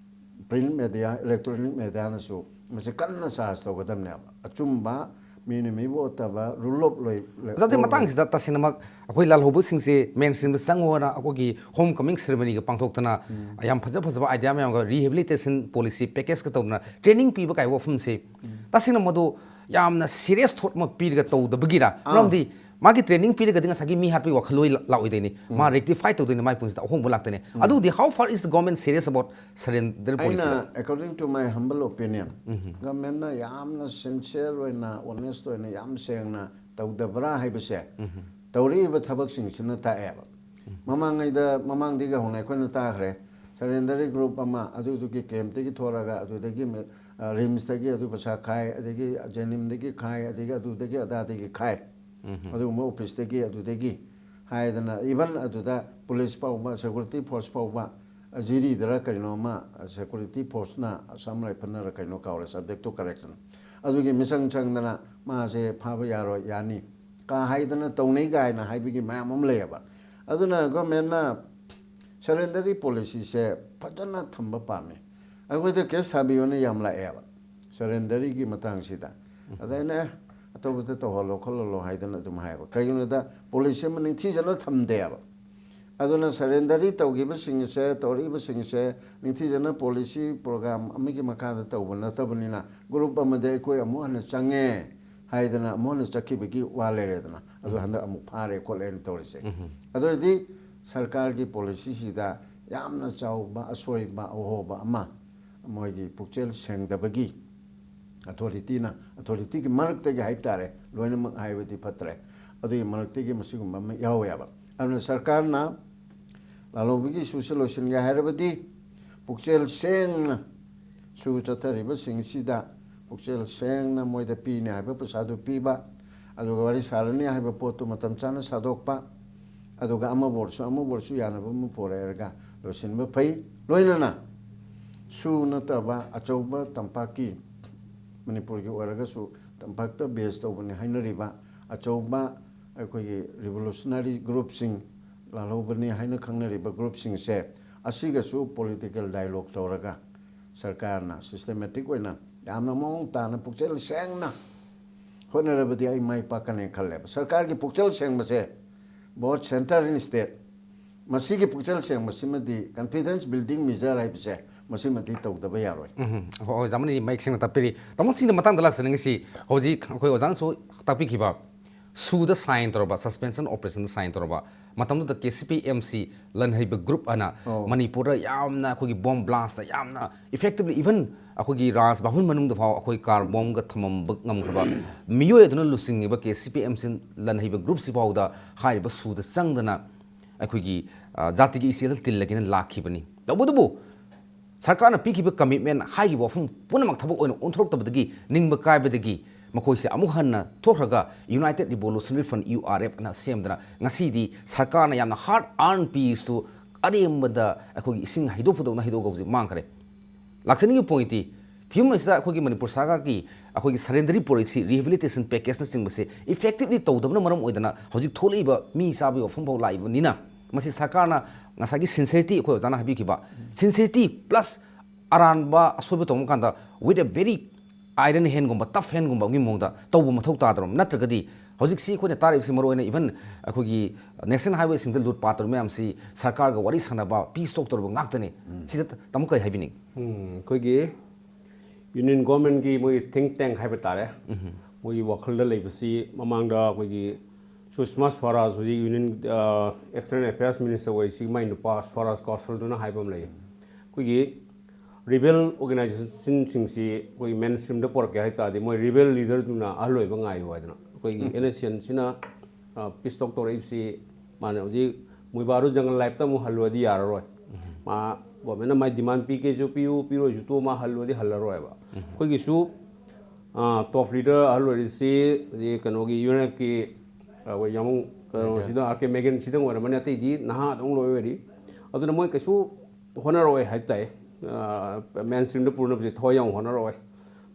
print media, electronic mediaꯅꯁꯨ ꯃꯁꯤ ꯀꯟꯅ charge ꯇꯧꯒꯗꯕꯅꯦꯕ꯫ ꯑꯆꯨꯝꯕ, ꯃꯤꯅ ꯃꯤꯕꯨ ꯑꯣꯠꯇꯕ, rule of law, ꯑꯣꯖꯥ, ꯑꯗꯨꯒꯤ ꯃꯇꯥꯡꯁꯤꯗ ꯇꯁꯦꯡꯅꯃꯛ ꯑꯩꯈꯣꯏ ꯂꯥꯜꯍꯧꯕꯁꯤꯡꯁꯦ mainstreamꯗ ꯆꯪꯉꯣꯅ ꯑꯩꯈꯣꯏꯒꯤ home coming ceremonyꯒ ꯄꯥꯡꯊꯣꯛꯇꯅ ꯌꯥꯝ ꯐꯖ ꯐꯖꯕ idea ꯃꯌꯥꯝꯒ rehabilitation policy packageꯀ ꯇꯧꯗꯅ training ꯄꯤꯕ ꯀꯥꯏ ꯋꯥꯐꯝꯁꯦ ꯇꯁꯦꯡꯅ ꯃꯗꯨ ꯌꯥꯝꯅ serious thought ꯑꯃ ꯄꯤꯔꯒ ꯇꯧꯗꯕꯒꯤꯔ? ꯑꯥ꯫ ꯃꯔꯝꯗꯤ ꯃꯥꯒꯤ training ꯄꯤꯔꯒꯗꯤ ꯉꯁꯥꯏꯒꯤ ꯃꯤ ꯍꯥꯠꯄꯒꯤ ꯋꯥꯈꯜ ꯂꯣꯏ ꯂꯥꯛꯑꯣꯏꯗꯣꯏꯅꯤ꯫ ꯃꯥ rectify ꯇꯧꯗꯣꯏꯅꯤ, ꯃꯥꯏ ꯄꯨꯟꯁꯤꯗ ꯑꯍꯣꯡꯕ ꯂꯥꯛꯇꯣꯏꯅꯤ꯫ ꯑꯗꯨꯗꯤ how far is the government serious about surrender policy? ꯑꯩꯅ, according to my humble opinion, governmentꯅ ꯌꯥꯝꯅ sincere ꯑꯣꯏꯅ, honest ꯑꯣꯏꯅ, ꯌꯥꯝ ꯁꯦꯡꯅ ꯇꯧꯗꯕ꯭ꯔꯥ ꯍꯥꯏꯕꯁꯦ ꯇꯧꯔꯛꯏꯕ ꯊꯕꯛꯁꯤꯡꯁꯤꯅ ꯇꯥꯛꯑꯦꯕ꯫ ꯃꯃꯥꯡꯉꯩꯗ, ꯃꯃꯥꯡꯗꯒꯤ ꯍꯧꯅ ꯑꯩꯈꯣꯏꯅ ꯇꯥꯈ꯭ꯔꯦ, surrenderꯒꯤ group ꯑꯃ ꯑꯗꯨꯗꯨꯒꯤ campꯇꯒꯤ ꯊꯣꯔꯒ ꯑꯗꯨꯗꯒꯤ ꯃꯦ-, ꯑ, RIMSꯇꯒꯤ ꯑꯗꯨ ꯄꯩꯁꯥ ꯈꯥꯏ, ꯑꯗꯒꯤ JNIMꯗꯒꯤ ꯈꯥꯏ, ꯑꯗꯒꯤ ꯑꯗꯨꯗꯒꯤ ꯑꯗꯥꯗꯒꯤ ꯈꯥꯏ꯫ ꯑꯗꯨꯒꯨꯝꯕ officeꯇꯒꯤ ꯑꯗꯨꯗꯒꯤ ꯍꯥꯏꯗꯅ, even ꯑꯗꯨꯗ police ꯐꯥꯎꯕ, security force ꯐꯥꯎꯕ, ꯖꯤꯔꯤꯗꯔ ꯀꯩꯅꯣꯝꯃ, security forceꯅ, Assam Riflesꯅꯔ ꯀꯩꯅꯣ ꯀꯥꯎꯔꯦ, subject to correction꯫ ꯑꯗꯨꯒꯤ ꯃꯤꯆꯪ ꯆꯪꯗꯅ ꯃꯥꯁꯦ ꯐꯥꯕ ꯌꯥꯔꯣꯏ, ꯌꯥꯅꯤ ꯀꯥ ꯍꯥꯏꯗꯅ ꯇꯧꯅꯩ ꯀꯥꯏꯅ ꯍꯥꯏꯕꯒꯤ ꯃꯌꯥꯝ ꯑꯃ ꯂꯩꯌꯦꯕ꯫ ꯑꯗꯨꯅ governmentꯅ surrender policyꯁꯦ ꯐꯖꯅ ꯊꯝꯕ ꯄꯥꯝꯃꯤ꯫ ꯑꯩꯈꯣꯏꯗ case ꯊꯥꯕꯤꯌꯣꯅ ꯌꯥꯝ ꯂꯥꯛꯑꯦꯕ surrenderꯒꯤ ꯃꯇꯥꯡꯁꯤꯗ꯫ ꯑꯗ ꯑꯩꯅ, "ꯑꯦ, ꯑꯇꯣꯞꯄꯗ ꯇꯧꯍꯜꯂꯣ ꯈꯣꯠꯍꯜꯂꯣ" ꯍꯥꯏꯗꯅ ꯑꯗꯨꯝ ꯍꯥꯏꯌꯦꯕ꯫ ꯀꯩꯒꯤꯅꯣꯗ policy ꯑꯃ ꯅꯤꯡꯊꯤꯖꯅ ꯊꯝꯗꯦꯕ꯫ ꯑꯗꯨꯅ surrender ꯇꯧꯈꯤꯕꯁꯤꯡꯁꯦ, ꯇꯧꯔꯛꯏꯕꯁꯤꯡꯁꯦ ꯅꯤꯡꯊꯤꯖꯅ policy program ꯑꯃꯒꯤ ꯃꯈꯥꯗ ꯇꯧꯕ ꯅꯠꯇꯕꯅꯤꯅ, group ꯑꯃꯗ ꯑꯩꯈꯣꯏ ꯑꯃꯨꯛ ꯍꯟꯅ ꯆꯪꯉꯦ ꯍꯥꯏꯗꯅ ꯑꯃꯨꯛ ꯍꯟꯅ ꯆꯠꯈꯤꯕꯒꯤ ꯋꯥ ꯂꯩꯔꯦꯗꯅ꯫ ꯑꯗꯨ ꯍꯟꯗꯛ ꯑꯃꯨꯛ ꯐꯥꯔꯦ ꯈꯣꯠꯂꯦꯅ ꯇꯧꯔꯤꯁꯦ꯫ ꯑꯗꯨ ꯑꯣꯏꯔꯗꯤ ꯁꯔꯀꯥꯔꯒꯤ policyꯁꯤꯗ ꯌꯥꯝꯅ ꯆꯥꯎꯕ ꯑꯁꯣꯏꯕ, ꯑꯍꯣꯕ ꯑꯃ ꯃꯣꯏꯒꯤ ꯄꯨꯛꯆꯦꯜ ꯁꯦꯡꯗꯕꯒꯤ, authorityꯅ, authorityꯒꯤ ꯃꯔꯛꯇꯒꯤ ꯍꯥꯏꯕ ꯇꯥꯔꯦ, ꯂꯣꯏꯅꯃꯛ ꯍꯥꯏꯕꯗꯤ ꯐꯠꯇ꯭ꯔꯦ, ꯑꯗꯨꯒꯤ ꯃꯔꯛꯇꯒꯤ ꯃꯁꯤꯒꯨꯝꯕ ꯑꯃ ꯌꯥꯎꯋꯦꯕ꯫ ꯑꯗꯨꯅ ꯁꯔꯀꯥꯔꯅ ꯂꯥꯜꯍꯧꯕꯒꯤ ꯏꯁꯨꯁꯦ ꯂꯣꯏꯁꯤꯟꯒꯦ ꯍꯥꯏꯔꯕꯗꯤ ꯄꯨꯛꯆꯦꯜ ꯁꯦꯡꯅ ꯁꯨ ꯆꯠꯊꯔꯤꯕꯁꯤꯡꯁꯤꯗ ꯄꯨꯛꯆꯦꯜ ꯁꯦꯡꯅ ꯃꯣꯏꯗ ꯄꯤꯅꯤ ꯍꯥꯏꯕ ꯄꯩꯁꯥꯗꯨ ꯄꯤꯕ, ꯑꯗꯨꯒ ꯋꯥꯔꯤ ꯁꯥꯔꯅꯤ ꯍꯥꯏꯕ ꯄꯣꯠꯇꯨ ꯃꯇꯝ ꯆꯥꯅ ꯁꯥꯗꯣꯛꯄ, ꯑꯗꯨꯒ ꯑꯃꯕꯨ ꯑꯣꯏꯔꯁꯨ ꯑꯃꯕꯨ ꯑꯣꯏꯔꯁꯨ ꯌꯥꯅꯕ ꯑꯃ ꯄꯨꯔꯛꯑꯒ ꯂꯣꯏꯁꯤꯟꯕ ꯐꯩ꯫ ꯂꯣꯏꯅꯅ ꯁꯨ ꯅꯠꯇꯕ ꯑꯆꯧꯕ ꯇꯝꯄꯥꯛꯀꯤ, ꯃꯅꯤꯄꯨꯔꯒꯤ ꯑꯣꯏꯔꯒꯁꯨ ꯇꯝꯄꯥꯛꯇ ꯕꯦꯁ ꯇꯧꯕꯅꯤ ꯍꯥꯏꯅꯔꯤꯕ ꯑꯆꯧꯕ ꯑꯩꯈꯣꯏꯒꯤ ꯔꯤꯚꯣꯂꯨꯁꯅꯔꯤ ꯒ꯭ꯔꯨꯞꯁꯤꯡ, ꯂꯥꯜꯍꯧꯕꯅꯤ ꯍꯥꯏꯅ ꯈꯪꯅꯔꯤꯕ ꯒ꯭ꯔꯨꯞꯁꯤꯡꯁꯦ, ꯑꯁꯤꯒꯁꯨ ꯄꯣꯂꯤꯇꯤꯀꯦꯜ ꯗꯥꯏꯂꯣꯛ ꯇꯧꯔꯒ ꯁꯔꯀꯥꯔꯅ ꯁꯤꯁꯇꯦꯃꯦꯇꯤꯛ ꯑꯣꯏꯅ ꯌꯥꯝꯅ ꯃꯑꯣꯡ ꯇꯥꯅ ꯄꯨꯛꯆꯦꯜ ꯁꯦꯡꯅ ꯍꯣꯠꯅꯔꯕꯗꯤ ꯑꯩ ꯃꯥꯏ ꯄꯥꯛꯀꯅꯤ ꯈꯜꯂꯦꯕ꯫ ꯁꯔꯀꯥꯔꯒꯤ ꯄꯨꯛꯆꯦꯜ ꯁꯦꯡꯕꯁꯦ, both centre and state, ꯃꯁꯤꯒꯤ ꯄꯨꯛꯆꯦꯜ ꯁꯦꯡꯕꯁꯤꯃꯗꯤ confidence building measure ꯍꯥꯏꯕꯁꯦ ꯃꯁꯤꯃꯗꯤ ꯇꯧꯗꯕ ꯌꯥꯔꯣꯏ꯫ ꯎꯝ, ꯍꯣꯏ, ꯑꯣꯖꯥ ꯑꯃꯅꯤ ꯃꯌꯦꯛ ꯁꯦꯡꯅ ꯇꯥꯛꯄꯤꯔꯤ꯫ ꯇꯥꯃꯣ, ꯁꯤꯗ ꯃꯇꯥꯡꯗ ꯂꯥꯛꯆꯅꯤꯡꯉꯤꯁꯤ, ꯍꯧꯖꯤꯛ ꯑꯩꯈꯣꯏ ꯑꯣꯖꯥꯅꯁꯨ ꯇꯥꯛꯄꯤꯈꯤꯕ, ꯁꯨꯗ ꯁꯥꯏꯟ ꯇꯧꯔꯕ, ꯁꯁꯄꯦꯟꯁꯟ ꯑꯣꯄꯔꯦꯁꯟꯗ ꯁꯥꯏꯟ ꯇꯧꯔꯕ ꯃꯇꯝꯗꯨꯗ K C P M C ꯂꯟꯍꯩꯕ group ꯑꯅ ꯑꯣ꯫ ꯃꯅꯤꯄꯨꯔꯗ ꯌꯥꯝꯅ ꯑꯩꯈꯣꯏꯒꯤ ꯕꯣꯝ ꯕ꯭ꯂꯥꯁꯇ ꯌꯥꯝꯅ ꯏꯐꯦꯛꯇꯤꯚꯂꯤ, ꯏꯚꯟ ꯑꯩꯈꯣꯏꯒꯤ ꯔꯥꯖ ꯚꯕꯟ ꯃꯅꯨꯡꯗ ꯐꯥꯎ ꯑꯩꯈꯣꯏ ꯀꯥꯔ ꯕꯣꯝꯒ ꯊꯝꯃꯝꯕ ꯉꯝꯈ꯭ꯔꯕ ꯃꯤꯑꯣꯏ ꯑꯗꯨꯅ ꯂꯨꯆꯤꯡꯉꯤꯕ K C P M C ꯂꯟꯍꯩꯕ ꯒ꯭ꯔꯨꯞꯁꯤ ꯐꯥꯎꯗ ꯍꯥꯏꯔꯤꯕ ꯁꯨꯗ ꯆꯪꯗꯅ ꯑꯩꯈꯣꯏꯒꯤ, ꯑ, ꯖꯥꯇꯤꯒꯤ ꯏꯆꯦꯜꯗ ꯇꯤꯜꯂꯒꯦꯅ ꯂꯥꯛꯈꯤꯕꯅꯤ꯫ ꯇꯧꯕꯇꯕꯨ ꯁꯔꯀꯥꯔꯅ ꯄꯤꯈꯤꯕ ꯀꯃꯤꯠꯃꯦꯟ, ꯍꯥꯏꯈꯤꯕ ꯋꯥꯐꯝ ꯄꯨꯝꯅꯃꯛ ꯊꯕꯛ ꯑꯣꯏꯅ ꯑꯣꯟꯊꯣꯔꯛꯇꯕꯗꯒꯤ ꯅꯤꯡꯕ ꯀꯥꯏꯕꯗꯒꯤ ꯃꯈꯣꯏꯁꯦ ꯑꯃꯨꯛ ꯍꯟꯅ ꯊꯣꯛꯈ꯭ꯔꯒ United Revolutionary Front, U R F ꯑꯅ ꯁꯦꯝꯗꯅ ꯉꯁꯤꯗꯤ ꯁꯔꯀꯥꯔꯅ ꯌꯥꯝꯅ ꯍꯥꯔꯗ ꯑꯥꯔꯟ ꯄꯤꯁꯇꯨ ꯑꯔꯦꯝꯕꯗ ꯑꯩꯈꯣꯏꯒꯤ ꯏꯁꯤꯡ ꯍꯩꯗꯣꯛꯄꯗꯧꯅ ꯍꯩꯗꯣꯛꯑꯒ ꯍꯧꯖꯤꯛ ꯃꯥꯡꯈ꯭ꯔꯦ꯫ ꯂꯥꯛꯆꯅꯤꯡꯉꯤꯕ ꯄꯣꯏꯟꯠꯇꯤ, ꯐꯤꯕꯝ ꯑꯁꯤꯗ ꯑꯩꯈꯣꯏꯒꯤ ꯃꯅꯤꯄꯨꯔ ꯁꯔꯀꯥꯔꯒꯤ ꯑꯩꯈꯣꯏꯒꯤ ꯁꯔꯦꯟꯗꯔꯤ ꯄꯣꯂꯤꯁꯤ, ꯔꯤꯍꯦꯕꯤꯂꯤꯇꯦꯁꯟ ꯄꯦꯀꯦꯖꯅꯆꯤꯡꯕꯁꯤ ꯏꯐꯦꯛꯇꯤꯚꯂꯤ ꯇꯧꯗꯕꯅ ꯃꯔꯝ ꯑꯣꯏꯗꯅ ꯍꯧꯖꯤꯛ ꯊꯣꯛꯂꯛꯏꯕ ꯃꯤ ꯆꯥꯕꯒꯤ ꯋꯥꯐꯝ ꯐꯥꯎ ꯂꯥꯛꯏꯕꯅꯤꯅ, ꯃꯁꯤ ꯁꯔꯀꯥꯔꯅ ꯉꯁꯥꯏꯒꯤ ꯁꯤꯟꯁꯤꯌꯔꯤꯇꯤ, ꯑꯩꯈꯣꯏ ꯑꯣꯖꯥꯅ ꯍꯥꯏꯕꯤꯈꯤꯕ ꯁꯤꯟꯁꯤꯌꯔꯤꯇꯤ ꯄ꯭ꯂꯁ ꯑꯔꯥꯟꯕ ꯑꯁꯣꯏꯕ ꯇꯧꯕ ꯀꯥꯟꯗ with a very iron handꯒꯨꯝꯕ, tough handꯒꯨꯝꯕꯒꯤ ꯃꯑꯣꯡꯗ ꯇꯧꯕ ꯃꯊꯧ ꯇꯥꯗ꯭ꯔꯣ? ꯅꯠꯇ꯭ꯔꯒꯗꯤ ꯍꯧꯖꯤꯛꯁꯤ ꯑꯩꯈꯣꯏꯅ ꯇꯥꯔꯤꯕꯁꯤ ꯃꯔꯨꯑꯣꯏꯅ ꯏꯚꯟ ꯑꯩꯈꯣꯏꯒꯤ ꯅꯦꯁꯅꯦꯜ ꯍꯥꯏꯋꯦꯁꯤꯡꯗ ꯂꯨꯠ ꯄꯥꯠ ꯇꯧꯔꯤꯕ ꯃꯌꯥꯝꯁꯤ ꯁꯔꯀꯥꯔꯒ ꯋꯥꯔꯤ ꯁꯥꯟꯅꯕ, ꯄꯤꯁ ꯇꯣꯛ ꯇꯧꯔꯤꯕ ꯉꯥꯛꯇꯅꯤ꯫ ꯁꯤꯗ ꯇꯥꯃꯣ ꯀꯔꯤ ꯍꯥꯏꯕꯤꯅꯤꯡꯉꯤ? ꯎꯝ, ꯑꯩꯈꯣꯏꯒꯤ ꯌꯨꯅꯤꯌꯟ ꯒꯣꯔꯃꯦꯟꯒꯤ ꯃꯣꯏꯒꯤ ꯊꯤꯡ ꯇꯦꯡ ꯍꯥꯏꯕ ꯇꯥꯔꯦ, ꯃꯣꯏꯒꯤ ꯋꯥꯈꯜꯗ ꯂꯩꯕꯁꯤ ꯃꯃꯥꯡꯗ ꯑꯩꯈꯣꯏꯒꯤ ꯁꯨꯁꯃꯥ ꯁ꯭ꯋꯥꯔꯥꯖ, ꯍꯧꯖꯤꯛ ꯌꯨꯅꯤꯌꯟ ꯑꯦꯛꯁꯇꯔꯅꯦꯜ ꯑꯦꯐꯤꯌꯔꯁ ꯃꯤꯅꯤꯁꯇꯔ ꯑꯣꯏꯔꯤꯁꯤ, ꯃꯥꯏ ꯅꯨꯄꯥ ꯁ꯭ꯋꯥꯔꯥꯖ ꯀꯧꯁꯜꯗꯨꯅ ꯍꯥꯏꯕ ꯑꯃ ꯂꯩ꯫ ꯑꯩꯈꯣꯏꯒꯤ ꯔꯤꯕꯦꯜ ꯑꯣꯔꯒꯅꯥꯏꯖꯦꯁꯟꯁꯤꯡꯁꯤ ꯑꯩꯈꯣꯏꯒꯤ ꯃꯦꯟ ꯁ꯭ꯇ꯭ꯔꯤꯝꯗ ꯄꯨꯔꯛꯀꯦ ꯍꯥꯏ ꯇꯥꯔꯗꯤ, ꯃꯣꯏ ꯔꯤꯕꯦꯜ ꯂꯤꯗꯔꯗꯨꯅ ꯑꯍꯜ ꯑꯣꯏꯕ ꯉꯥꯏꯌꯨ ꯍꯥꯏꯗꯅ, ꯑꯩꯈꯣꯏꯒꯤ ꯑꯦꯟ ꯑꯦꯁ ꯁꯤ ꯑꯦꯟꯁꯤꯅ ꯄꯤꯁ ꯇꯣꯛ ꯇꯧꯔꯛꯏꯕꯁꯤ, ꯃꯥꯅ ꯍꯧꯖꯤꯛ ꯃꯨꯏꯕꯥꯔꯨ ꯖꯪꯒꯜ ꯂꯥꯏꯐꯇ ꯑꯃꯨꯛ ꯍꯜꯂꯨꯔꯗꯤ ꯌꯥꯔꯔꯣꯏ꯫ ꯃꯥ ꯒꯣꯔꯃꯦꯟꯅ ꯃꯥꯏ ꯗꯤꯃꯥꯟ ꯄꯤꯒꯦꯁꯨ ꯄꯤꯌꯨ, ꯄꯤꯔꯣꯏꯁꯨ ꯇꯣꯛꯑꯣ, ꯃꯥ ꯍꯜꯂꯨꯔꯗꯤ ꯍꯜꯂꯔꯣꯏꯕ꯫ ꯑꯩꯈꯣꯏꯒꯤꯁꯨ ꯇꯣꯞ ꯂꯤꯗꯔ ꯑꯍꯜ ꯑꯣꯏꯔꯤꯁꯤ ꯍꯧꯖꯤꯛ ꯀꯩꯅꯣꯒꯤ ꯌꯨ ꯑꯦꯟ ꯑꯦꯐꯀꯤ ꯑꯩꯈꯣꯏ ꯌꯥꯃꯨꯡ ꯀꯩꯅꯣꯁꯤꯗ, ꯑꯥꯔ ꯀꯦ ꯃꯦꯒꯟꯁꯤꯗꯪ ꯑꯣꯏꯔꯝꯃꯅꯤ, ꯑꯇꯩꯗꯤ ꯅꯍꯥ ꯑꯗꯨꯝ ꯂꯣꯏ ꯑꯣꯏꯔꯤ꯫ ꯑꯗꯨꯅ ꯃꯣꯏ ꯀꯩꯁꯨ ꯍꯣꯠꯅꯔꯛꯑꯣꯏ ꯍꯥꯏꯕ ꯇꯥꯏ꯫ ꯃꯦꯟ ꯁ꯭ꯇ꯭ꯔꯤꯝꯗ ꯄꯨꯅꯕꯁꯦ ꯊꯋꯥꯏ ꯌꯥꯎꯅ ꯍꯣꯠꯅꯔꯛꯑꯣꯏ꯫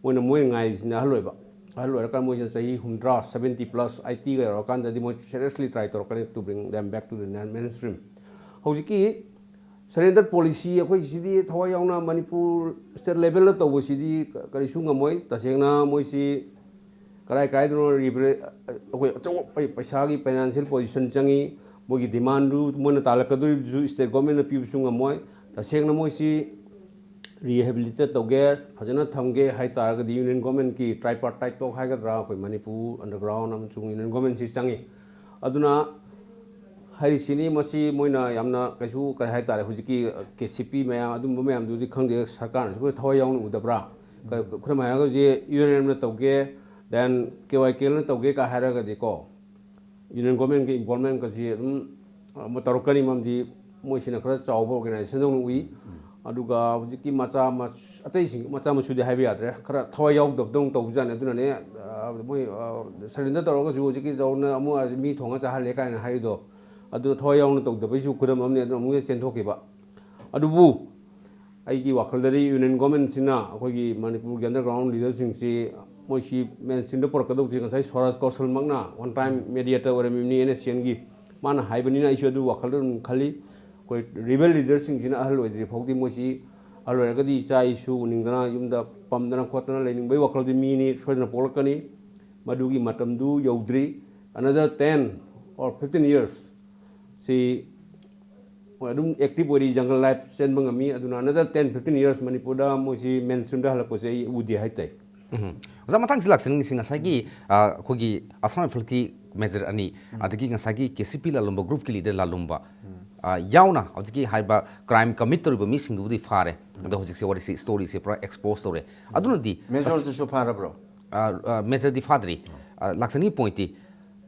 ꯃꯣꯏꯅ ꯃꯣꯏꯅ ꯉꯥꯏꯔꯤꯁꯤꯅ ꯑꯍꯜ ꯑꯣꯏꯕ꯫ ꯑꯍꯜ ꯑꯣꯏꯔꯀꯥꯟꯗ ꯃꯣꯏꯁꯤꯅ ꯆꯍꯤ ꯍꯨꯝꯗ꯭ꯔꯥ, seventy plus, eightyꯒ ꯌꯧꯔꯀꯥꯟꯗꯗꯤ ꯃꯣꯏ seriously try ꯇꯧꯔꯛꯀꯅꯤ to bring them back to the main stream꯫ ꯍꯧꯖꯤꯛꯀꯤ surrender policy ꯑꯩꯈꯣꯏ ꯁꯤꯗꯤ ꯊꯋꯥꯏ ꯌꯥꯎꯅ ꯃꯅꯤꯄꯨꯔ state levelꯗ ꯇꯧꯕꯁꯤꯗꯤ ꯀꯔꯤꯁꯨ ꯉꯝꯃꯣꯏ꯫ ꯇꯁꯦꯡꯅ ꯃꯣꯏꯁꯤ ꯀꯔꯥꯏ ꯀꯔꯥꯏꯗꯅꯣ ꯑꯩꯈꯣꯏ ꯑꯆꯧꯕ ꯄꯩꯁꯥꯒꯤ financial position ꯆꯪꯉꯤ꯫ ꯃꯣꯏꯒꯤ demandꯗꯨ ꯃꯣꯏꯅ ꯇꯥꯜꯂꯛꯀꯗꯧꯔꯤꯕꯗꯨꯁꯨ state governmentꯅ ꯄꯤꯕꯁꯨ ꯉꯝꯃꯣꯏ꯫ ꯇꯁꯦꯡꯅ ꯃꯣꯏꯁꯤ rehabilitate ꯇꯧꯒꯦ, ꯐꯖꯅ ꯊꯝꯒꯦ ꯍꯥꯏ ꯇꯥꯔꯒꯗꯤ union governmentꯀꯤ tripartite talk ꯍꯥꯏꯒꯗ꯭ꯔꯥ, ꯑꯩꯈꯣꯏ ꯃꯅꯤꯄꯨꯔ underground ꯑꯃꯁꯨꯡ union governmentꯁꯤ ꯆꯪꯉꯤ꯫ ꯑꯗꯨꯅ ꯍꯥꯏꯔꯤꯁꯤꯅꯤ, ꯃꯁꯤ ꯃꯣꯏꯅ ꯌꯥꯝꯅ ꯀꯩꯁꯨ ꯀꯔꯤ ꯍꯥꯏ ꯇꯥꯔꯦ, ꯍꯧꯖꯤꯛꯀꯤ KCP ꯃꯌꯥꯝ ꯑꯗꯨꯝꯕ ꯃꯌꯥꯝꯗꯨꯗꯤ ꯈꯪꯗꯦ, ꯁꯔꯀꯥꯔꯅꯁꯨ ꯑꯩꯈꯣꯏ ꯊꯋꯥꯏ ꯌꯥꯎꯅ ꯎꯗꯕ꯭ꯔꯥ? ꯈꯨꯗꯝ ꯍꯥꯏꯔꯒ ꯍꯧꯖꯤꯛ UNMꯅ ꯇꯧꯒꯦ, then KYKLꯅ ꯇꯧꯒꯦ ꯀ ꯍꯥꯏꯔꯒꯗꯤꯀꯣ, union governmentꯀꯤ involvementꯀꯁꯤ ꯑꯗꯨꯝ ꯑꯃ ꯇꯧꯔꯛꯀꯅꯤ꯫ ꯃꯔꯝꯗꯤ ꯃꯣꯏꯁꯤꯅ ꯈꯔ ꯆꯥꯎꯕ organizationꯗꯧꯅ ꯎꯏ꯫ ꯑꯗꯨꯒ ꯍꯧꯖꯤꯛꯀꯤ ꯃꯆꯥ ꯃꯁꯨ, ꯑꯇꯩꯁꯤꯡ ꯃꯆꯥ ꯃꯁꯨꯗꯤ ꯍꯥꯏꯕ ꯌꯥꯗ꯭ꯔꯦ, ꯈꯔ ꯊꯋꯥꯏ ꯌꯥꯎꯗꯕꯗꯧꯅ ꯇꯧꯕꯖꯥꯠꯅꯤ꯫ ꯑꯗꯨꯅꯅꯦ, ꯑ, ꯃꯣꯏ, ꯑ, surrender ꯇꯧꯔꯒꯁꯨ ꯍꯧꯖꯤꯛꯀꯤ ꯇꯧꯅ ꯑꯃꯨꯛ ꯃꯤ ꯊꯣꯡꯉ ꯆꯥꯍꯜꯂꯦ ꯀꯥꯏꯅ ꯍꯥꯏꯔꯤꯗꯣ, ꯑꯗꯨ ꯊꯋꯥꯏ ꯌꯥꯎꯅ ꯇꯧꯗꯕꯩꯁꯨ ꯈꯨꯗꯝ ꯑꯃꯅꯤ꯫ ꯑꯗꯨꯅ ꯑꯃꯨꯛ ꯍꯦꯟꯅ ꯆꯦꯟꯊꯣꯛꯈꯤꯕ꯫ ꯑꯗꯨꯕꯨ ꯑꯩꯒꯤ ꯋꯥꯈꯜꯗꯗꯤ union governmentꯁꯤꯅ ꯑꯩꯈꯣꯏꯒꯤ ꯃꯅꯤꯄꯨꯔꯒꯤ underground leaderꯁꯤꯡꯁꯤ, ꯃꯣꯏꯁꯤ main streamꯗ ꯄꯨꯔꯛꯀꯗꯧꯁꯤ ꯉꯁꯥꯏ ꯁ꯭ꯋꯥꯔꯥꯖ ꯀꯧꯁꯜꯃꯛꯅ one time mediator ꯑꯣꯏꯔꯝꯃꯤꯕꯅꯤ NSCNꯒꯤ, ꯃꯥꯅ ꯍꯥꯏꯕꯅꯤꯅ ꯑꯩꯁꯨ ꯑꯗꯨ ꯋꯥꯈꯜꯗ ꯑꯗꯨꯝ ꯈꯜꯂꯤ꯫ ꯑꯩꯈꯣꯏ rebel leaderꯁꯤꯡꯁꯤꯅ ꯑꯍꯜ ꯑꯣꯏꯗ꯭ꯔꯤ ꯐꯥꯎꯗꯤ ꯃꯣꯏꯁꯤ, ꯑꯍꯜ ꯑꯣꯏꯔꯒꯗꯤ ꯏꯆꯥ ꯏꯁꯨ ꯎꯅꯤꯡꯗꯅ ꯌꯨꯝꯗ ꯄꯝꯗꯅ ꯈꯣꯠꯇꯅ ꯂꯩꯅꯤꯡꯕꯒꯤ ꯋꯥꯈꯜꯗꯤ ꯃꯤꯅꯤ ꯁꯣꯏꯗꯅ ꯄꯣꯛꯂꯛꯀꯅꯤ꯫ ꯃꯗꯨꯒꯤ ꯃꯇꯝꯗꯨ ꯌꯧꯗ꯭ꯔꯤ꯫ Another ten or fifteen years ꯁꯤ ꯍꯣꯏ, ꯑꯗꯨꯝ active ꯑꯣꯏꯔꯤ, jungle life ꯆꯦꯟꯕ ꯉꯝꯃꯤ꯫ ꯑꯗꯨꯅ another ten fifteen years ꯃꯅꯤꯄꯨꯔꯗ ꯃꯣꯏꯁꯤ main streamꯗ ꯍꯜꯂꯛꯄꯁꯦ ꯑꯩ ꯎꯗꯦ ꯍꯥꯏꯇꯥꯏ꯫ ꯎꯝ꯫ ꯑꯣꯖꯥ, ꯃꯊꯪꯁꯤ ꯂꯥꯛꯆꯅꯤꯡꯉꯤꯁꯤ ꯉꯁꯥꯏꯒꯤ, ꯑ, ꯑꯩꯈꯣꯏꯒꯤ Assam Riflesꯀꯤ major ꯑꯅꯤ, ꯑꯗꯒꯤ ꯉꯁꯥꯏꯒꯤ KCP ꯂꯥꯂꯨꯝꯕ groupꯀꯤ leader ꯂꯥꯂꯨꯝꯕ, ꯑ, ꯌꯥꯎꯅ ꯍꯧꯖꯤꯛꯀꯤ ꯍꯥꯏꯔꯤꯕ crime commit ꯇꯧꯔꯤꯕ ꯃꯤꯁꯤꯡꯗꯨꯕꯨꯗꯤ ꯐꯥꯔꯦ꯫ ꯑꯗꯣ ꯍꯧꯖꯤꯛꯁꯦ ꯋꯥꯔꯤꯁꯤ, storyꯁꯦ ꯄꯨꯔꯥ expose ꯇꯧꯔꯦ꯫ ꯑꯗꯨꯅꯗꯤ majorꯗꯨꯁꯨ ꯐꯥꯔꯕ꯭ꯔꯣ? ꯑ, ꯑ, majorꯗꯤ ꯐꯥꯗ꯭ꯔꯤ꯫ ꯑ, ꯂꯥꯛꯆꯅꯤꯡꯉꯤ pointꯇꯤ,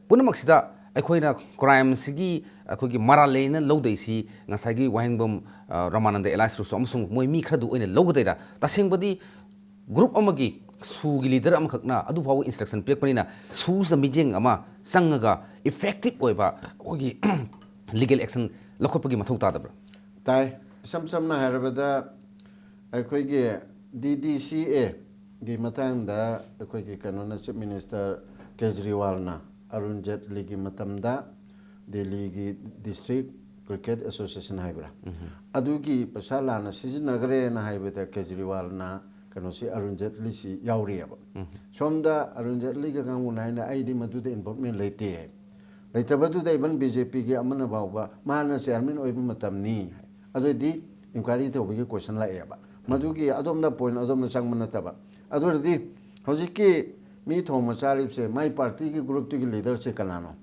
ꯄꯨꯝꯅꯃꯛꯁꯤꯗ ꯑꯩꯈꯣꯏꯅ crimeꯁꯤꯒꯤ ꯑꯩꯈꯣꯏꯒꯤ ꯃꯔꯥꯜ ꯂꯩꯅ ꯂꯧꯗꯣꯏꯁꯤ ꯉꯁꯥꯏꯒꯤ ꯋꯥꯍꯦꯡꯕꯝ, ꯑ, ꯔꯃꯥꯅꯟꯗ, ꯑꯦꯂꯥꯏꯁ ꯔꯨꯁꯣ ꯑꯃꯁꯨꯡ ꯃꯣꯏ ꯃꯤ ꯈꯔꯗꯨ ꯑꯣꯏꯅ ꯂꯧꯒꯗꯣꯏꯔꯥ? ꯇꯁꯦꯡꯕꯗꯤ group ꯑꯃꯒꯤ ꯁꯨꯒꯤ leader ꯑꯃꯈꯛꯅ ꯑꯗꯨꯐꯥꯎꯕ instruction ꯄꯤꯔꯛꯄꯅꯤꯅ ꯁꯨꯁꯤꯗ ꯃꯤꯠꯌꯦꯡ ꯑꯃ ꯆꯪꯉꯒ effective ꯑꯣꯏꯕ ꯑꯩꯈꯣꯏꯒꯤ legal action ꯂꯧꯈꯠꯄꯒꯤ ꯃꯊꯧ ꯇꯥꯗꯕ꯭ꯔꯥ? ꯇꯥꯏ꯫ ꯏꯁꯝ ꯁꯝꯅ ꯍꯥꯏꯔꯕꯗ, ꯑꯩꯈꯣꯏꯒꯤ ꯗꯤ ꯗꯤ ꯁꯤ ꯑꯦꯒꯤ ꯃꯇꯥꯡꯗ ꯑꯩꯈꯣꯏꯒꯤ ꯀꯩꯅꯣꯅ, ꯆꯤꯐ ꯃꯤꯅꯤꯁꯇꯔ ꯀꯦꯖꯔꯤꯋꯥꯜꯅ ꯑꯔꯨꯟ ꯖꯦꯠꯂꯤꯒꯤ ꯃꯇꯝꯗ ꯗꯦꯜꯂꯤꯒꯤ ꯗꯤꯁꯇ꯭ꯔꯤꯛ ꯀ꯭ꯔꯤꯀꯦꯠ ꯑꯦꯁꯣꯁꯤꯌꯦꯁꯟ ꯍꯥꯏꯕ꯭ꯔꯥ, ꯑꯗꯨꯒꯤ ꯄꯩꯁꯥ ꯂꯥꯟꯅ ꯁꯤꯖꯤꯟꯅꯈ꯭ꯔꯦꯅ ꯍꯥꯏꯕꯗ ꯀꯦꯖꯔꯤꯋꯥꯜꯅ ꯀꯩꯅꯣꯁꯤ, ꯑꯔꯨꯟ ꯖꯦꯠꯂꯤꯁꯤ ꯌꯥꯎꯔꯤꯑꯕ꯫ ꯁꯣꯝꯗ ꯑꯔꯨꯟ ꯖꯦꯠꯂꯤꯒ ꯀꯥꯡꯕꯨꯅ ꯍꯥꯏꯅ, "ꯑꯩꯗꯤ ꯃꯗꯨꯗ ꯏꯟꯚꯣꯜꯞꯃꯦꯟ ꯂꯩꯇꯦ" ꯍꯥꯏ꯫ ꯂꯩꯇꯕꯗꯨꯗ ꯏꯚꯟ ꯕꯤ ꯖꯦ ꯄꯤꯒꯤ ꯑꯃꯅ ꯐꯥꯎꯕ, "ꯃꯥꯅ ꯆꯤꯌꯥꯔꯃꯦꯟ ꯑꯣꯏꯕ ꯃꯇꯝꯅꯤ" ꯍꯥꯏ꯫ ꯑꯗꯨꯑꯣꯏꯗꯤ ꯏꯟꯀ꯭ꯋꯥꯏꯔꯤ ꯇꯧꯕꯒꯤ ꯀꯣꯏꯁꯟ ꯂꯥꯛꯑꯦꯕ꯫ ꯃꯗꯨꯒꯤ ꯑꯗꯣꯝꯗ ꯄꯣꯏꯟ ꯑꯗꯣꯝꯗ ꯆꯪꯕ ꯅꯠꯇꯕ꯫ ꯑꯗꯨ ꯑꯣꯏꯔꯗꯤ ꯍꯧꯖꯤꯛꯀꯤ ꯃꯤ ꯊꯣꯡꯕ ꯆꯥꯔꯤꯕꯁꯦ ꯃꯥꯏ ꯄꯥꯔꯇꯤꯒꯤ ꯒ꯭ꯔꯨꯞꯇꯨꯒꯤ ꯂꯤꯗꯔꯁꯦ ꯀꯅꯥꯅꯣ?